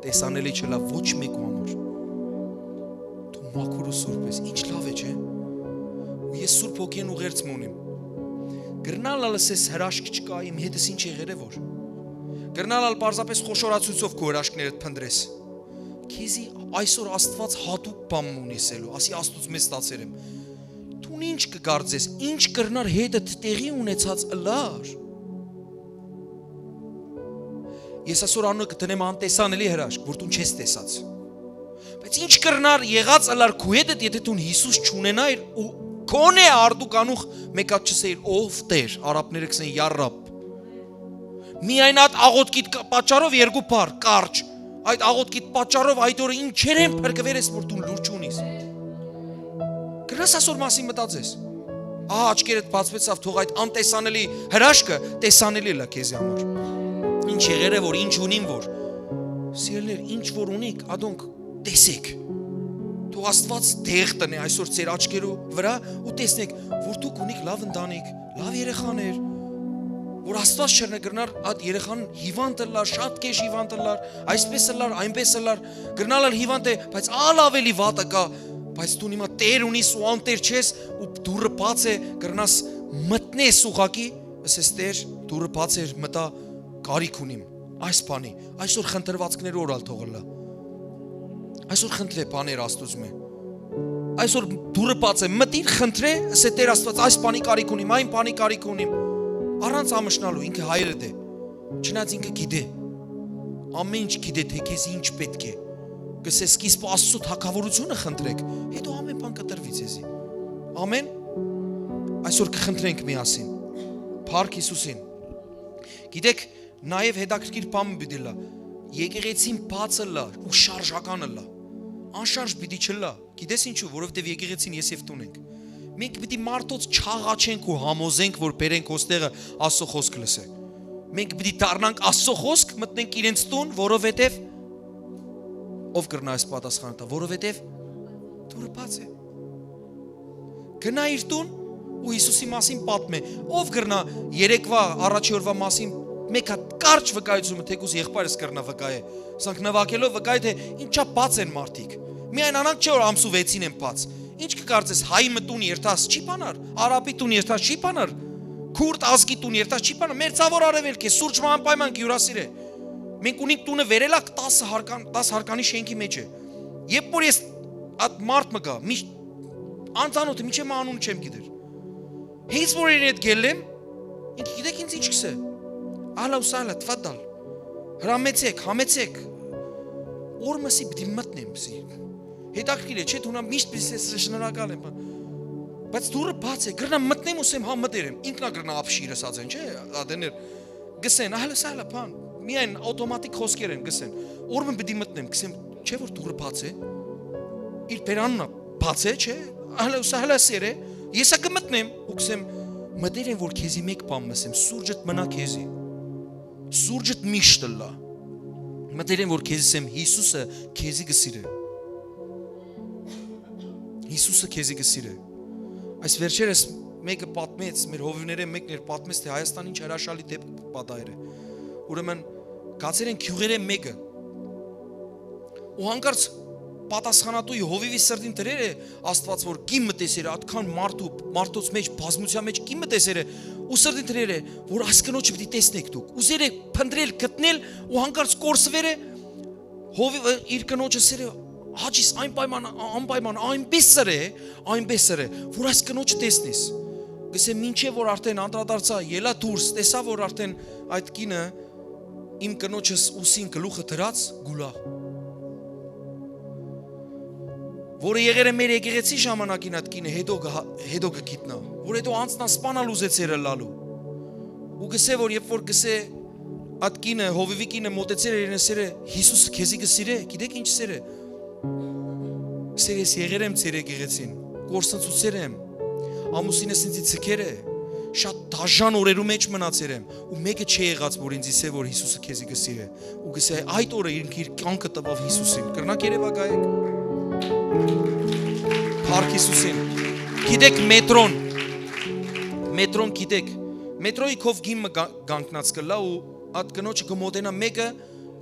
տեսանելի չլա ոչ մեկու համար։ Դու մաքուր ու սուրբ ես, ինչ լավ է, չէ՞։ Ու ես Սուրբ Հոգին ուղերձ մը ունիմ։ Կրնալ ալ ասես հրաշք չկա, իմ հետս ինչ եղեր է որ։ Կրնալ ալ պարզապես խոշորացույցով քո հրաշքներդ փնտրես։ Քեզի այսօր Աստված հատուկ բան մը ունի ասելու, ասի Աստուծմէ ստացեր եմ։ Դուն ինչ կը կարծես, ինչ կրնար հետդ տեղի ունեցած ըլլար։ Ես այսօր անունը կը դնեմ անտեսանելի հրաշք, որ դուն չես տեսած։ Բայց ինչ կրնար եղած ըլլար քու հետդ, եթե դուն Յիսուս չունենայր ու քոնէ արդու կանուխ մեկը չսեիր, «Ով Տեր», արաբները կսեն, «Յա Ռաբ»։ Միայն այդ աղոթքիդ կ-, պատճառով երկու բառ, կարճ, այդ աղոթքիդ պատճառով այդ օրը ինչերեն փրկուեր ես, որ դուն լուր չունիս։ Կրնաս այսօր մասին մտածես։ Ահա աչքերդ բացվեցաւ, թող այդ անտեսանելի հրաշքը տեսանելի ըլլա քեզի համար։ Ինչ եղեր է որ, ինչ ունիմ որ։ Սիրելիներ, ինչ որ ունիք, ադոնք տեսեք։ Թող Աստված տեղ տնէ այսօր ձեր աչքերու վրա ու տեսնեք, որ դուք ունիք լավ ընտանիք, լավ երեխաներ, որ Աստված չերնը կրնար այդ երեխան հիվանդ ըլլար, շատ կեշ հիվանդ ըլլար, այսպես ըլլար, այնպես ըլլար, կրնալ ալ հիվանդ է, բայց ալ ավելի վատը կա, բայց դու հիմա Տեր ունիս ու անտեր չես ու դուռը բաց է, կրնաս մտնես ուղակի, ասես, «Տեր, դուռը բաց էր, մտա, կարիք ունիմ այս բանի»։ Այսօր խնդրվածքներու օր ալ թող ըլլա։ Այսօր խնդրե բաներ Աստուծմէ։ Այսօր դուռը բաց է, մտիր, խնդրե, ասե, «Տեր Աստված, այս բանի կարիք ունիմ, այն բանի կարիք ունիմ»։ Առանց ամշնալու, ինքը հայրդ է։ Չնայած ինքը գիտե, ամեն ինչ գիտե, թե քեզ ինչ պէտք է։ Կսե, սկիզբը Աստծո թագաւորութիւնը խնդրեք, հետո ամեն բան կտրուի ձեզի։ Ամեն։ Այսօր կխնդրենք միասին։ Փառք Յիսուսին։ Գիտեք, նաեւ հետաքրքիր բան մը պիտի լա։ Եկեղեցին բաց ըլլա ու շարժական ըլլա։ Անշարժ պիտի չլա։ Գիտես ինչու, որովհետեւ եկեղեցին ես եւ դուն ենք։ Մենք պիտի մարդոց չաղաչենք ու համոզենք, որ բերենք ոստեղը Աստծո խոսք լսե։ Մենք պիտի դառնանք Աստծո խոսք, մտնենք իրենց տուն, որովհետեւ ով կրնա այս պատասխանը տա, որովհետեւ դուռը բաց է։ Գնա իր տուն ու Յիսուսի մասին պատմե։ Ով կրնա երեկվա առաջի օրվա մասին մեկ հատ կարճ վկայությունը, թեկուզ եղբայրս կրնա վկայե, սանք նվագելով վկայ, թե ինչա բաց են մարդիկ։ Միայն անանք չէ, որ ամսու վեցին են բաց։ Ինչ կկարծես, հայ մտուն երթաս չի բանար, արաբի տուն երթաս չի բանար, քուրդ ազգի տուն երթաս չի բանար, մերձավոր արևելք է, սուրճ մահան պայման կը հիւրասիրե։ Մենք ունենք տունը վերելակ տասը հարկան-, տաս հարկանի շենքի մեջ է։ Երբ որ ես այդ մարդ մը գա, միշտ անծանոթ է, մինչեւ անունը չեմ գիտեր։ Հենց որ իրեն հետ գելլեմ, ինքը գիտեք ինձ ինչ կսե։ «Ահլա ու սահլա, թֆադալ։ Հրամեցեք, համեցեք»։ Օրմսի պիտի մտնեմ, սի։ Հետաքրքիր է, չէ՞, դու նա միշտ պիտի ես շնորհակալ եմ, բան։ Բայց դուռը բաց է, կրնամ մտնեմ ու սեմ, «Հա, մտեր եմ»։ Ինքնա կրնա ապշիր ասած են, չէ՞, ադեներ։ Գսեն, «Ահլա սահլա, բան»։ Միայն ավտոմատիկ խոսքեր են, գսեն։ Օրմը պիտի մտնեմ, գսեմ, չէ՞ որ դուռը բաց է։ Իր բերանն ա, բաց է, չէ՞։ «Ահլա ու սահլա, սեր է»։ Ես ա կմտնեմ ու գսեմ, մտեր եմ, որ քեզի մեկ բան մսեմ, սուրճդ մնա քեզի։ Սուրճդ միշտ ըլլա։ Մտերեմ որ քեզի սեմ, Յիսուսը քեզի կը սիրէ։ Յիսուսը քեզի կը սիրէ։ Այս վերջերս մէկը պատմեց, մեր հովիւներէն մէկն էր, պատմեց, թէ Հայաստան ինչ հրաշալի դէպք պատահեր է։ Ուրեմն, գացեր են գիւղերէն մէկը։ Ու հանկարծ պատասխանատուի հովիւի սրտին դրեր է Աստուած, որ կին մը տեսեր է, ատքան մարդու, մարդոց մէջ, բազմութեան մէջ կին մը տեսեր է, ու սրտին դրեր է, որ այս կնոջը պիտի տեսնէք դուք։ Ուզեր է փնտռել, գտնել, ու հանկարծ կորսուեր է, հովիւը իր կնոջը սեր է, հաճիս, այն պայման, անպայման, այնպէս սեր է, այնպէս սեր է, որ այս կնոջը տեսնես։ Գսե, մինչեւ որ արդեն անդրադարձայ, ելայ դուրս, տեսայ, որ արդեն այդ կինը իմ կնոջս ուսին գլուխը դրած գուլայ, որը եղեր է մեր եկեղեցի ժամանակին, այդ կինը հետո կը, հետո կը գիտնայ, որ հետո անձնասպանալ ուզեցեր ըլլալու։ Ու գսե, որ երբ որ գսե, այդ կինը, հովիւի կինը մոտեցեր էր, իրեն սեր է, «Յիսուսը քեզի կը սիրէ, գիտեք ինչ սեր է»։ Գսեր, «Ես եղեր եմ ձեր եկեղեցին, կորսնցուցեր եմ, ամուսինս ինձի ձգեր է, շատ դաժան օրերու մէջ մնացեր եմ, ու մէկը չէ եղած որ ինձ ըսէ որ Յիսուսը քեզի կը սիրէ»։ Ու գսե, այդ օրը ինք իր կյանքը տուաւ Յիսուսին։ Կրնաք երևակայեք։ Փառք Յիսուսին։ Գիտեք, մետրոն, մետրոն գիտեք, մետրոյի քով գին մը կա-, կանգնած կլա ու այդ կնոջը կը մոտենայ, մէկը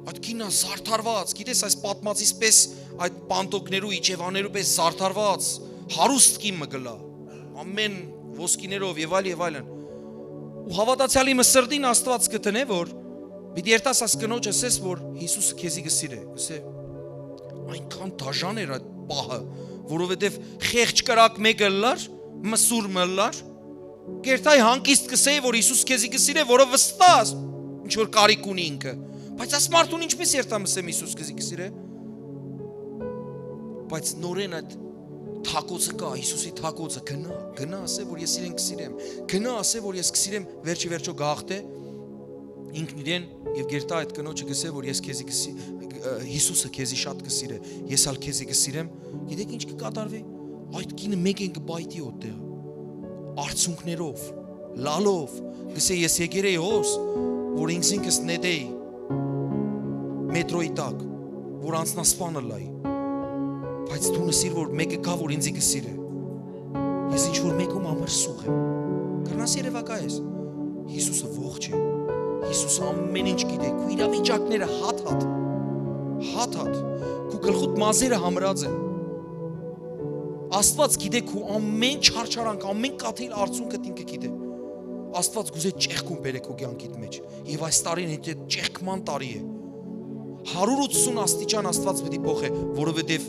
այդ կինը զարդարված, գիտես, այս պատմածիս պես, այդ պանտոկներու, իջեւաներու պես զարդարված, հարուստ կին մը կլա, ամեն ոսկիներով եւ այլ, եւ այլն։ Ու հաւատացեալի մը սրտին Աստուած կը դնէ, որ պիտի երթաս այս կնոջ ըսես, որ Յիսուսը քեզի կը սիրէ, կսե, այնքան դաժան էր այդ պահը, որովհետեւ խեղճ կրակ մէկը ըլլար, մսուր մը ըլլար, կերթայ հանգիստ կսեի, որ Յիսուս քեզի կսիրէ, որը վստահ, ինչ որ կարիք ունի ինքը։ Բայց այս մարդուն ինչպես երթամ ըսեմ Յիսուս քեզի կսիրէ։ Բայց նորեն այդ թակոցը կա, Յիսուսի թակոցը, գնա, գնա ասե, որ ես իրեն կսիրեմ, գնա ասե, որ ես կսիրեմ, վերջի վերջո գաղթէ ինքն իրեն եւ կերթայ այդ կնոջը կսե, որ ես քեզի կսի-, ը, Յիսուսը քեզի շատ կսիրէ, ես ալ քեզի կսիրեմ։ Գիտեք ինչ կկատարվի։ Այդ կինը մեկեն կպայթի օտտեղ, արցունքներով, լալով, կսե, «Ես եկեր էի հոս, որ ինքզինքս նետեի մետրոյի տակ, որ անձնասպան ըլլայի, բայց դուն ըսիր, որ մեկը կայ, որ ինձի կսիրէ։ Ես ինչ որ մեկում համար սուղ եմ»։ Կրնաս երևակայես։ Յիսուսը ողջ է։ Յիսուսը ամեն ինչ գիտէ։ Քու իրավիճակները հատ-հատ, հատ-հատ, քու գլխուդ մազերը համրած են։ Աստուած գիտէ քու ամեն չարչարանք, ամեն կաթիլ արցունքդ ինքը գիտէ։ Աստուած կուզէ ճեղքում բերէ քու կյանքիդ մէջ։ Եւ այս տարին հետ ճեղքման տարի է։ Հարյուր ութսուն աստիճան Աստուած պիտի փոխէ, որովհետեւ,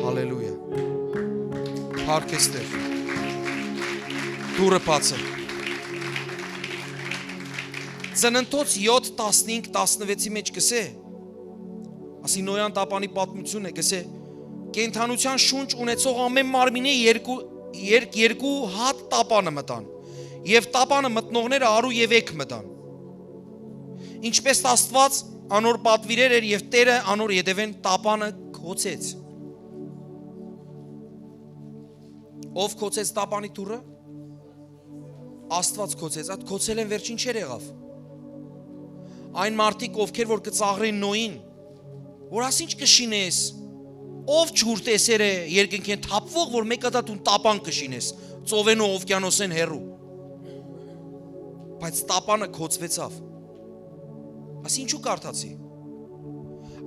հալելույա, փառք Տեր, դուռը բաց է։ Ծննդոց յոթ, տասնհինգ, տասնվեցի մէջ կսե, ասի Նոյան տապանի պատմութիւնն է, կսե, կենդանութեան շունչ ունեցող ամեն մարմինէ երկու, երկ-, երկու հատ տապանը մտան, եւ տապանը մտնողները արու եւ էգ մտան։ Ինչպես Աստուած անոր պատուիրեր էր, եւ Տերը անոր ետեւէն տապանը գոցեց։ Ո՞վ գոցեց տապանի դուռը։ Աստուած գոցեց, այդ գոցելէն վերջին չէր եղաւ։ Այն մարդիկ, ովքեր որ կը ծաղրեն Նոյին, որ ասինչ կը շինես, ով ջուր տեսեր է երկնքէն թափվող, որ մէկ հատա դուն տապան կը շինես, ծովենու, ովկիանոսէն հեռու։ Բայց տապանը գոցվեցաւ։ Աս ինչու կարդացի։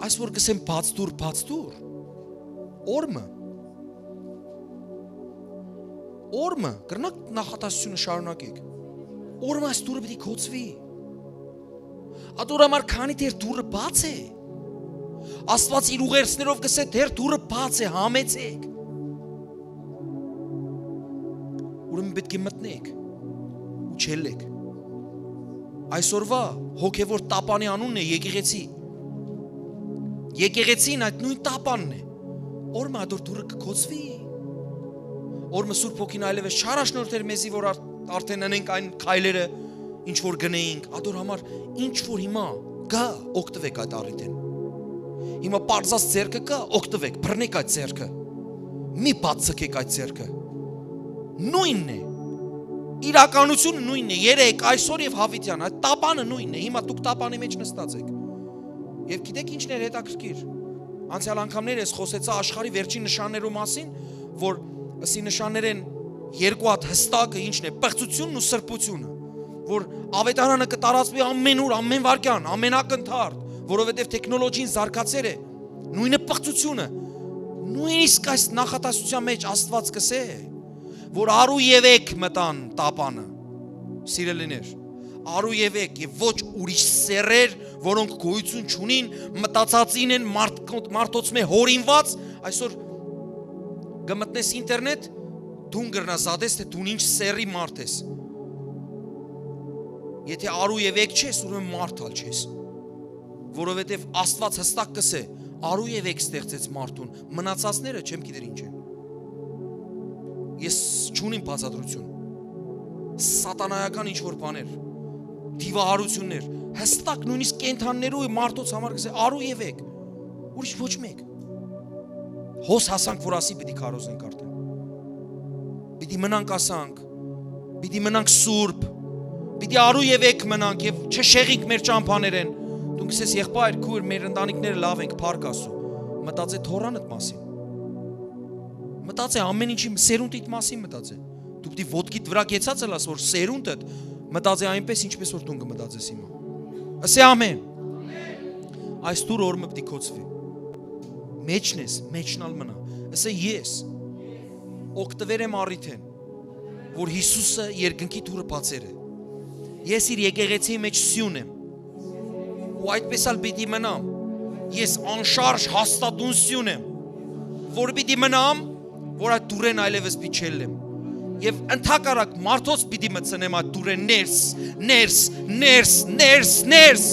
Այս որ կսեմ, բաց դուր, բաց դուր, օրմը, օրմը, կրնաք նախատասությունը շարունակեք, օրմը այս դուռը պիտի գոցվի։ Ատոր համար, քանի դեռ դուռը բաց է, Աստուած իր ուղերձներով կսե, դեռ դուռը բաց է, համեցեք։ Ուրեմն պէտք է մտնեք ու չելլեք։ Այսօրվա հոգեվոր տապանի անունն է եկեղեցի։ Եկեղեցին այդ նոյն տապանն է։ Օրմը ատոր դուռը կգոցվի։ Օրմը Սուրբ Հոգին այլեւս չարաշնորհ էր մեզի, որ արդ-, արդեն ընենք այն քայլերը, ինչ որ գնեինք, ատոր համար ինչ որ հիմա կա, օգտվեք այդ առիթէն։ Հիմա պարզած ձեռքը կա, օգտվեք, բռնեք այդ ձեռքը։ Մի բացցկեք այդ ձեռքը։ Նոյնն է։ իրականությունը նույնն է, երեկ, այսօր եւ յաւիտեան, այդ տապանը նույնն է, հիմա դուք տապանի մեջ նստած էք։ Եւ գիտեք ինչն էր հետաքրքիր։ Անցեալ անգամներ ես խօսեցայ աշխարհի վերջին նշաններու մասին, որ ասի նշաններեն երկու հատ հստակը ինչն է, պղծությունն ու սրբությունը, որ աւետարանը կը տարածուի ամենուր, ամեն վարքյան, ամենակնդարդ, որովհետեւ թեքնոլոգին զարգացեր է, նույնը պղծությունը, նույնիսկ այս նախատասության մեջ Աստուած կ'ըսէ, որ առու եւ էգ մտան տապանը, սիրելիներ, առու եւ էգ եւ ոչ ուրիշ սեռեր, որոնք գոյություն չունին, մտածածին են, մարդ-, մարդոց մէ հորինուած, այսօր կը մտնես ինտերնետ, դուն կրնաս զատես, թէ դուն ինչ սեռի մարդ ես։ Եթե առու եւ էգ չես, ուրեմն մարդ ալ չես, որովհետեւ Աստուած հստակ կ'ըսէ, առու եւ էգ ստեղծեց մարդուն, մնացածները չեմ գիտեր ինչ են։ Ես չունիմ բացատրություն։ Սատանայական ինչ որ բաներ, դիվահարություններ, հստակ նույնիսկ կենդաններու եւ մարդոց համար կ'ըսէ, առու եւ էգ, ուրիշ ոչ մեկ։ Հոս հասանք, որ ասի պիտի քարոզենք արդեն։ Պիտի մնանք, ասանք, պիտի մնանք սուրբ, պիտի առու եւ էգ մնանք եւ չշեղինք մեր ճամբաներեն։ Դու կ'ըսես, եղբայր, քույր, մեր ընտանիքները լաւ ենք, փառք Աստծո։ Մտածէ թորանդ մասին։ Մտածէ ամեն ինչի, սերունդիդ մասին մտածէ։ Դու պիտի ոտքիդ վրայ կեցած ըլաս, որ սերունդդ մտածէ այնպես, ինչպես որ դուն կը մտածես հիմա։ Ասէ ամեն։ Այս դուռը օր մը պիտի գոցուի։ Մեջն ես, մեջն ալ մնայ։ Ասէ ես օգտուեր եմ առիթէն, որ Յիսուսը երկնքի դուռը բացեր է։ Ես իր եկեղեցիի մեջ սիւն եմ։ Ու այդպես ալ պիտի մնամ։ Ես անշարժ հաստատուն սիւն եմ, որ պիտի մնամ, որ այդ դուռէն այլեւս պիտի չելլեմ։ Եւ ընդհակառակ մարդոց պիտի մտցնեմ այդ դուռէն ներս, ներս, ներս, ներս, ներս։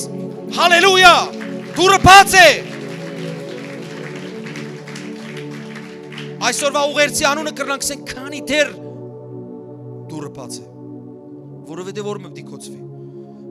Հալելույա։ Դուռը բաց է։ Այսօրվա ուղերձի անունը կրնանք ասենք, քանի դեռ դուռը բաց է, որովհետեւ օր մը պիտի գոցուի։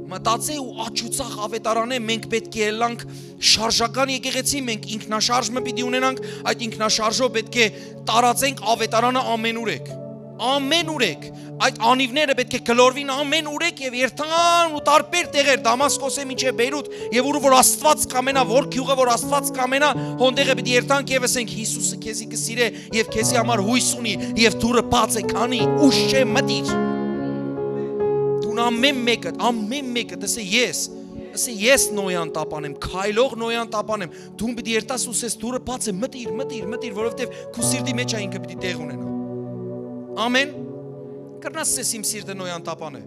Մտածէ ու աջուցախ աւետարանէ մենք պէտք է ելանք շարժական եկեղեցի, մենք ինքնաշարժ մը պիտի ունենանք, այդ ինքնաշարժով պէտք է տարածենք աւետարանը ամենուրեք։ Ամենուրեք այդ անիվները պէտք է գլորվին ամենուրեք եւ երթան ու տարբեր տեղեր, Դամասկոսէ մինչեւ Բեյրութ, եւ ուր որ Աստուած կամենայ, որ գիւղը որ Աստուած կամենայ, հոն տեղը պիտի երթանք եւ ասենք, Յիսուսը քեզի կը սիրէ եւ քեզի համար յոյս ունի, եւ դուռը բաց է, քանի ուշ չէ, մտիր։ Դուն ամեն մեկը, ամեն մեկը, ասէ ես, ասէ ես Նոյան տապան եմ, քայլող Նոյան տապան եմ, դուն պիտի երթաս ու ասես դուռը բաց է, մտիր, մտիր, մտիր, որովհետեւ քու սիրտի մեջ ա ինքը պիտի տեղ ունենայ։ Ամեն։ Կրնաս ասես իմ սիրտը Նոյան տապան է։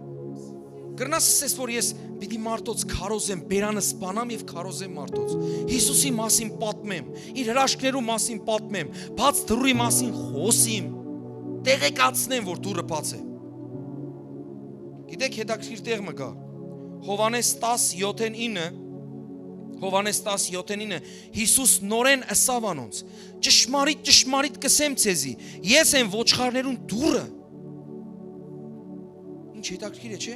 Կրնաս ասես որ ես պիտի մարդոց քարոզեմ, բերանը սպանամ եւ քարոզեմ մարդոց։ Յիսուսի մասին պատմեմ, իր հրաշքներու մասին պատմեմ, բաց դուռի մասին խօսիմ, տեղեկացնեմ որ դուռը բաց է։ Գիտեք, հետաքրքիր տեղ մը կա։ Հովհաննէս տաս յոթ ինը, Հովհաննէս տաս յոթ ինը, Յիսուս նորեն ըսաւ անոնց. «Ճշմարիտ, ճշմարիտ կ'ըսեմ ձեզի, ես եմ ոչխարներուն դուռը»։ Ինչ հետաքրքիր է, չէ՞։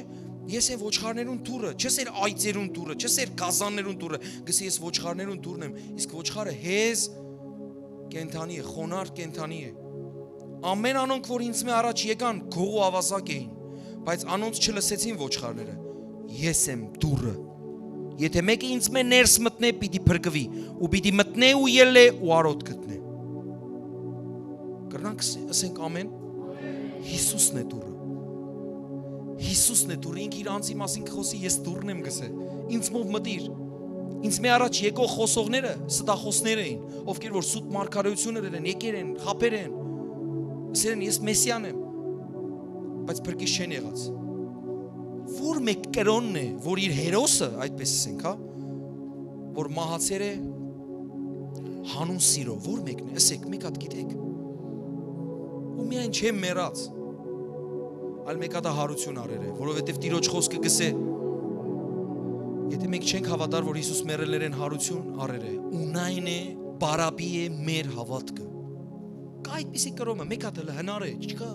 «Ես եմ ոչխարներուն դուռը», չ'ըսէր այծերուն դուռը, չ'ըսէր գազաններուն դուռը, կ'ըսէ՝ «Ես ոչխարներուն դուռն եմ», իսկ ոչխարը հեզ կենդանի է, խոնարհ կենդանի է։ «Ամեն անոնք, որ ինձմէ առաջ եկան, գող ու աւազակ էին, բայց անոնց չլսեցին ոչխարները։ Ես եմ դուռը։ Եթէ մէկը ինձմէ ներս մտնէ, պիտի փրկուի, ու պիտի մտնէ ու ելլէ ու արօտ գտնէ»։ Կրնանք ս-, ըսենք ամեն։ Յիսուսն է դուռը։ Յիսուսն է դուռը, ինքը իր անձի մասին կը խօսի, «Ես դուռն եմ», կ'ըսէ։ «Ինձմով մտիր»։ Ինձմէ առաջ եկող խօսողները ստախոսներ էին, ովքեր որ սուտ մարգարեութիւնը ըրել են, եկեր են, խաբեր են, ըսեր են՝ «Ես Մեսիան եմ», բայց փրկիչ չեն եղած։ Ո՞ր մէկ կրօնն է, որ իր հերոսը, այդպես ասենք, հա, որ մահացեր է հանուն սիրո, ո՞ր մեկն է, ըսեք, մէկ հատ գիտեք։ Ու միայն չեմ մեռած, այլ մէկ հատ ա հարություն առեր է, որովհետեւ Տիրոջ խօսքը կ'ըսէ, եթե մենք չենք հաւատար, որ Յիսուս մեռելներէն հարություն առեր է, ունայն է, բարապի է մեր հաւատքը։ Կա այդպիսի կրոնը, մէկ հատ հլը հնար է, չկա։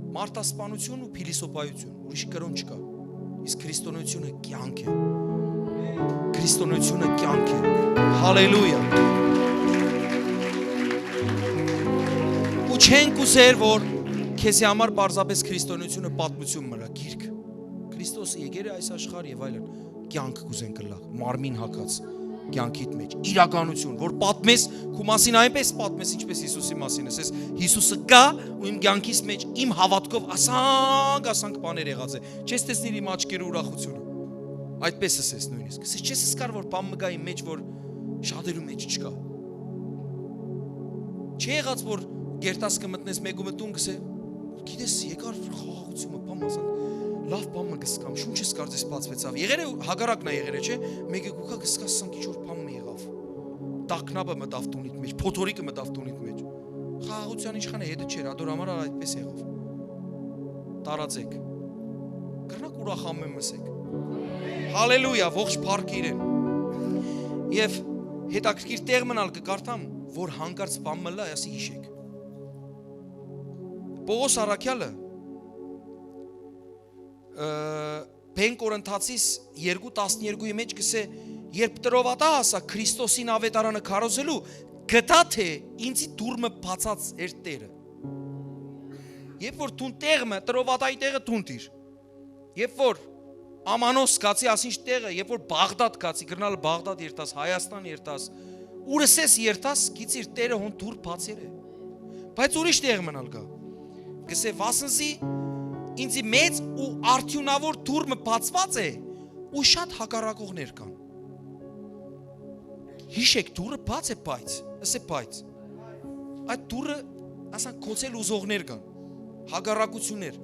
Մարդասպանություն ու փիլիսոփայություն, ուրիշ կրոն չկա։ Իսկ քրիստոնեությունը կեանք է։ Քրիստոնեությունը կեանք է։ Հալելույա։ Ու չենք ուզեր, որ քեզի համար պարզապէս քրիստոնեությունը պատմություն մը ըլլայ, գիրք։ Քրիստոսը եկեր է այս աշխարհ եւ այլն։ Կեանք կ'ուզեն կ'ըլլայ, մարմին հագած, կեանքիդ մէջ, իրականություն, որ պատմես, քու մասին այնպես պատմես, ինչպես Յիսուսի մասին ես։ Ես Յիսուսը կայ ու իմ կեանքիս մէջ իմ հաւատքով ասանկ, ասանկ բաներ եղած է։ Չես տեսնիր իմ աչքերու ուրախությունը։ Այդպես ես նույնիսկ։ Ես չես զգար, որ բան մը կայ իմ մէջ, որ շատերու մէջ չկայ։ Չի եղած, որ գերտաս կը մտնես մէկու մը տուն, կ'ըսէ, «Գիտես, եկար խաղաղութիւնը, բան ասանք, լաւ բան մը կ'զգամ, շունչս կարծես բացուեցաւ»։ Եղեր է, հակառակն ա եղեր է, չէ՞։ Մէկը կու գայ, կ'զգաս, ասանք, ինչ որ բան մը եղաւ։ Տագնապը մտաւ տունիդ մէջ, փոթորիկը մտաւ տունիդ մէջ։ Խաղաղութեան իշխանը հետը չէր, ատոր համար ալ այդպես եղաւ։ Տարածեք։ Կրնաք ուրախ ամէն մսեք։ Հալելույա, ողջ փառքը իրեն։ Եւ հետաքրքիր տեղ մնալ կը կարդամ, որ հանկարծ բան մը լայ, ասի, հիշեք։ Պողոս առաքյալը, ը, Բեն Կորնթացիս երկու տասներկուի մէջ կ'ըսէ, «Երբ տրովատայ հասայ Քրիստոսին աւետարանը քարոզելու, գտայ թէ ինծի դուռ մը բացած էր Տէրը»։ Երբ որ դուն տեղ մը, տրովատայի տեղը դուն տիր։ Երբ որ Ամանոս գացի, ասինչ տեղը, երբ որ Բաղդադ գացի, կրնալ Բաղդադ երթաս, Հայաստան երթաս, ուր ըսես երթաս, գիծիր Տէրը հոն դուռ բացեր է։ Բայց ուրիշ տեղ մնալ կայ։ Կ'ըսէ, վասնզի ինծի մեծ ու արդիւնաւոր դուռ մը բացուած է ու շատ հակառակողներ կան։ Հիշեք, դուռը բաց է, բայց, ըսէ, բայց այդ դուռը, ասանք, գոցել ուզողներ կան, հակառակություններ։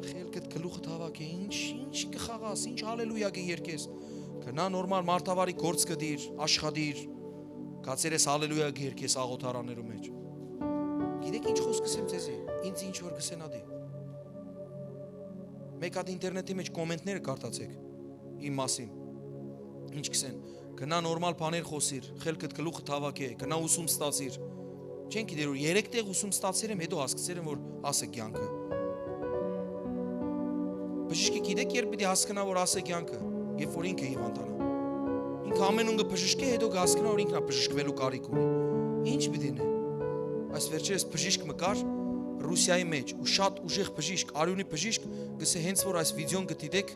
Խելքդ գլուխդ հաւաք է, ինչ, ինչ կը խաղաս, ինչ հալելույա կը երգես։ Գնա նորմալ մարդավարի գործ կը դիր, աշխատիր, գացեր ես հալելույա կը երգես աղոթարաններու մէջ։ Գիտեք ինչ խոսք կ'ըսեմ ձեզի, ինձ ինչ որ կ'ըսեն ատի։ Մեկ հատ ինտերնետի մէջ կոմենտները կարդացեք իմ մասին։ Ինչ կ'ըսեն, գնա նորմալ բաներ խօսիր, խելքդ գլուխդ հաւաք է, գնա ուսում ստացիր։ Չեն գիտեր որ երեք տեղ ուսում ստացեր եմ, հետո հասկցեր եմ որ աս է կեանքը։ Բժիշկը գիտեք երբ պիտի հասկնա որ աս է կեանքը, երբ որ ինքը հիվանդանայ։ Ինքը ամեն օր կը բժշկէ, հետո կը հասկնայ որ ինքն ա բժշկուելու կարիք ունի։ Ինչ պիտի ընէ։ Այս վերջերս բժիշկ մը կար Ռուսիայի մէջ ու շատ ուժեղ բժիշկ, արիւնի բժիշկ, կ'ըսէ հենց որ այս վիդեոն կը դիտեք,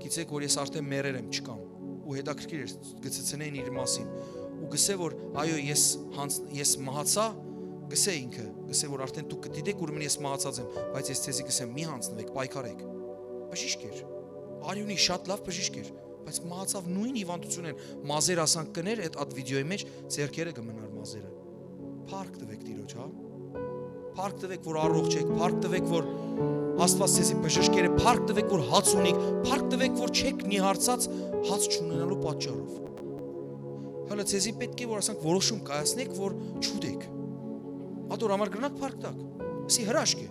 գիտեք որ ես արդեն մեռեր եմ, չկամ։ Ու հետաքրքիր էր, կը ցցնեն իր մասին։ Ու կ'ըսէ որ այո, ես յանց-, ես մահացայ, կ'ըսէ ինքը, կ'ըսէ որ արդեն դուք կը դիտեք, ուրեմն ես մահացած եմ, բայց ես ձեզի կ'ըսեմ, մի յանձնուեք, պայքարեք։ Բժիշկ էր, արիւնի շատ լաւ բժիշկ էր, բայց մահացաւ նոյն հիվանդութիւնէն, մազեր ասանք կ'ընէր, այդ, այդ վիդեոյի մէջ ձեռքերը կը մնար մազերը։ Փառք տուեք Տիրոջ, հա։ Փառք տուեք որ առողջ եք, փառք տուեք որ Աստուած ձեզի բժշկեր է, փառք տուեք որ հաց ունիք, փառք տուեք որ չեք նիհարցած հաց չունենալու պատճառով։ Հələ ձեզի պէտք է որ ասանք որոշում կայացնեք որ չուտեք։ Ատոր համար կրնաք փառք տաք։ Ասի հրաշք է։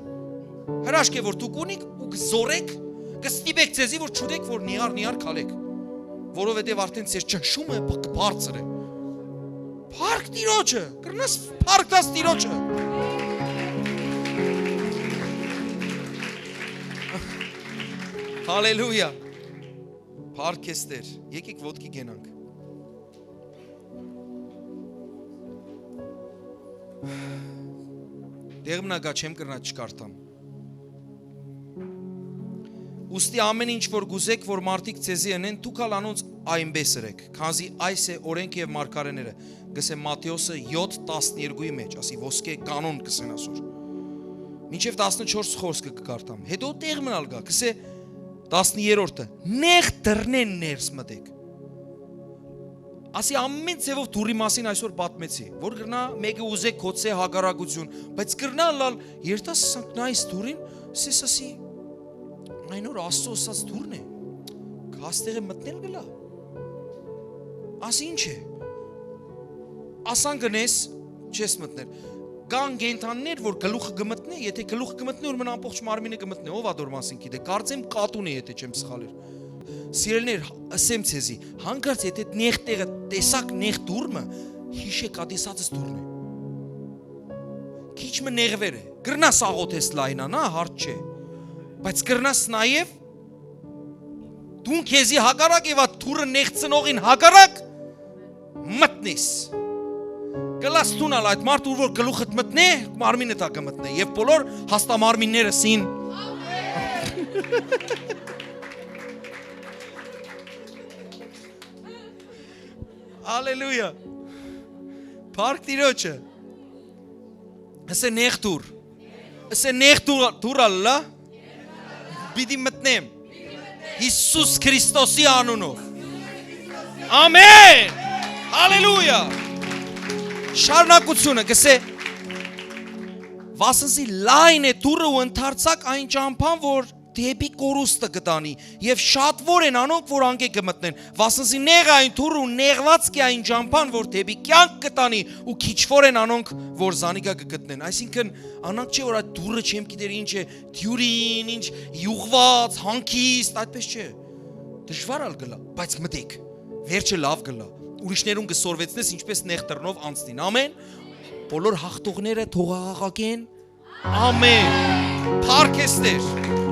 Հրաշք է որ դուք ունիք ու կզորեք, կստիպեք ձեզի որ չուտեք որ նիհար նիհար քալեք, որովհետեւ արդեն ձեր ճնշումը բ-, բարձր է։ Փառք Տիրոջը, կրնաս փառք տաս Տիրոջը։ Հալելույա։ Փառք ես Տեր։ Եկեք ոտքի կենանք։ Դեղմնակա չեմ կրնա չկարդամ։ Ուստի ամեն ինչ որ կուզեք որ մարդիկ ձեզի ընեն, դուք ալ անոնց այնպես ըրեք, քանզի այս է օրենք եւ մարգարեները, կ'ըսէ Մատթէոսը յոթ տասներկուի մէջ, ասի ոսկե կանոն կ'ըսեն ասոր։ Մինչեւ տասնչորս խոսքը կը կարդամ։ Հետո տեղ մնալ գա, կ'ըսէ տասներորդը, նեղ դռնեն ներս մտեք։ Ասի ամեն ձևով դուռի մասին այսօր պատմեցի, որ կրնա մեկը ուզե գոցե հակառակություն, բայց կրնա ըլլալ երթաս սանք նայես դուռին, սես ասի, այն օր Աստծո ըսած դուռն է, կա ստեղը մտնել գլա։ Ասի ինչ է, ասան գնես, չես մտներ, կան կենդաններ որ գլուխը կմտնե, եթե գլուխը կմտնի, ուրեմն ամբողջ մարմինը կմտնի, ով ադոր մասին գիտե, կարծեմ կատուն է եթե չեմ սխալեր։ Սիրելիներ, ըսեմ ձեզի, հանկարծ եթե նեղ տեղը տեսաք նեղ դուռ մը, հիշեք ատեսածս դուռն է, քիչ մը նեղվեր է, կրնաս աղոթես լայնան, հա, հարց չէ, բայց կրնաս նաև դուն քեզի հակառակ եւ այդ դուռը նեղցնողին հակառակ մտնես։ Կը լաս դուն ալ այդ մարդ, ուր որ գլուխդ մտնէ, մարմինը տա կը մտնէ, եւ բոլոր հաստամարմինները սին։ Հալելույա։ Փառք Տիրոջը։ Ասե նեղ դուռ։ Ասե նեղ դուռ, դուռ ալլա։ Պիտի մտնեմ Յիսուս Քրիստոսի անունով։ Ամեն։ Հալելույա։ Շարունակությունը կսե, վասնզի լայն է դուռը ու ընդարձակ այն ճամբան, որ դէպի կորուստը կտանի, եւ շատվոր են անոնք, որ անկէ կը մտնեն, վասնզի նեղ է այն դուռը ու նեղուածք է այն ճամբան, որ դէպի կեանք կտանի, ու քիչվոր են անոնք, որ զանիկա կը գտնեն։ Այսինքն, անանք չէ, որ այդ դուռը չեմ գիտեր ինչ է, դիուրին, ինչ յուղված, հանգիստ, այդպես չէ։ Դժուար ալ կլա, բայց մտեք, վերջը լաւ կլա։ Ուրիշներուն կը սորվեցնես, ինչպես նեղ դռնով անցնին։ Ամեն։ Բոլոր հաղթողները թող աղաղակեն. Ամեն։ Փառք Տեր։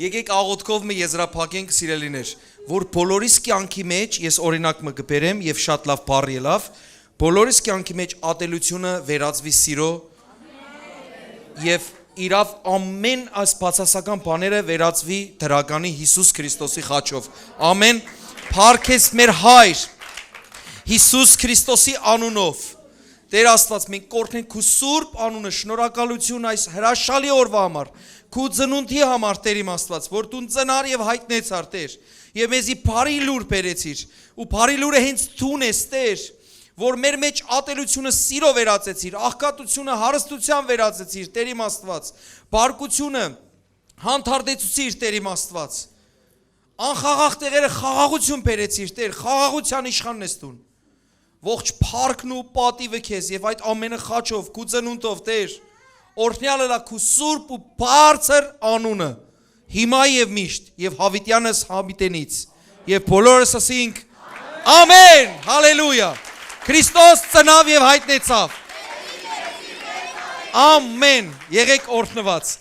Եկեք աղոթքով մը եզրափակենք, սիրելիներ, որ բոլորիս կեանքի մէջ, ես օրինակ մը կը բերեմ եւ շատ լաւ բառ ելաւ, բոլորիս կեանքի մէջ ատելությունը վերածուի սիրո եւ իրաւ ամեն այս բացասական բաները վերածուի դրականի Յիսուս Քրիստոսի խաչով։ Ամեն։ Փառք ես մեր Հայր Յիսուս Քրիստոսի անունով։ Տեր Աստուած, մենք կ'օրհնենք քու սուրբ անունը, շնորհակալություն այս հրաշալի օրուայ համար, քու ծնունդի համար, Տեր իմ Աստուած, որ դուն ծնար եւ յայտնեցար, Տեր, եւ մեզի բարի լուր բերեցիր, ու բարի լուրը հենց դուն ես, Տեր, որ մեր մեջ ատելությունը սիրո վերածեցիր, աղքատությունը հարստության վերածեցիր, Տեր իմ Աստուած, բարկությունը հանդարտեցուցիր, Տեր իմ Աստուած։ Անխաղաղ տեղերը խաղաղություն բերեցիր, Տեր, խաղաղության իշխանն ես դուն։ Ողջ փառքն ու պատիվը քեզ եւ այդ ամենը խաչով, քու ծնունդով, Տեր, օրհնեալ ըլլայ քու սուրբ ու բարձր անունը, հիմա եւ միշտ, եւ յաւիտեանս յաւիտենից, եւ բոլորս ասինք. Ամեն, հալելույա։ Քրիստոս ծնաւ եւ յայտնեցաւ։ Ամեն, եղեք օրհնուած։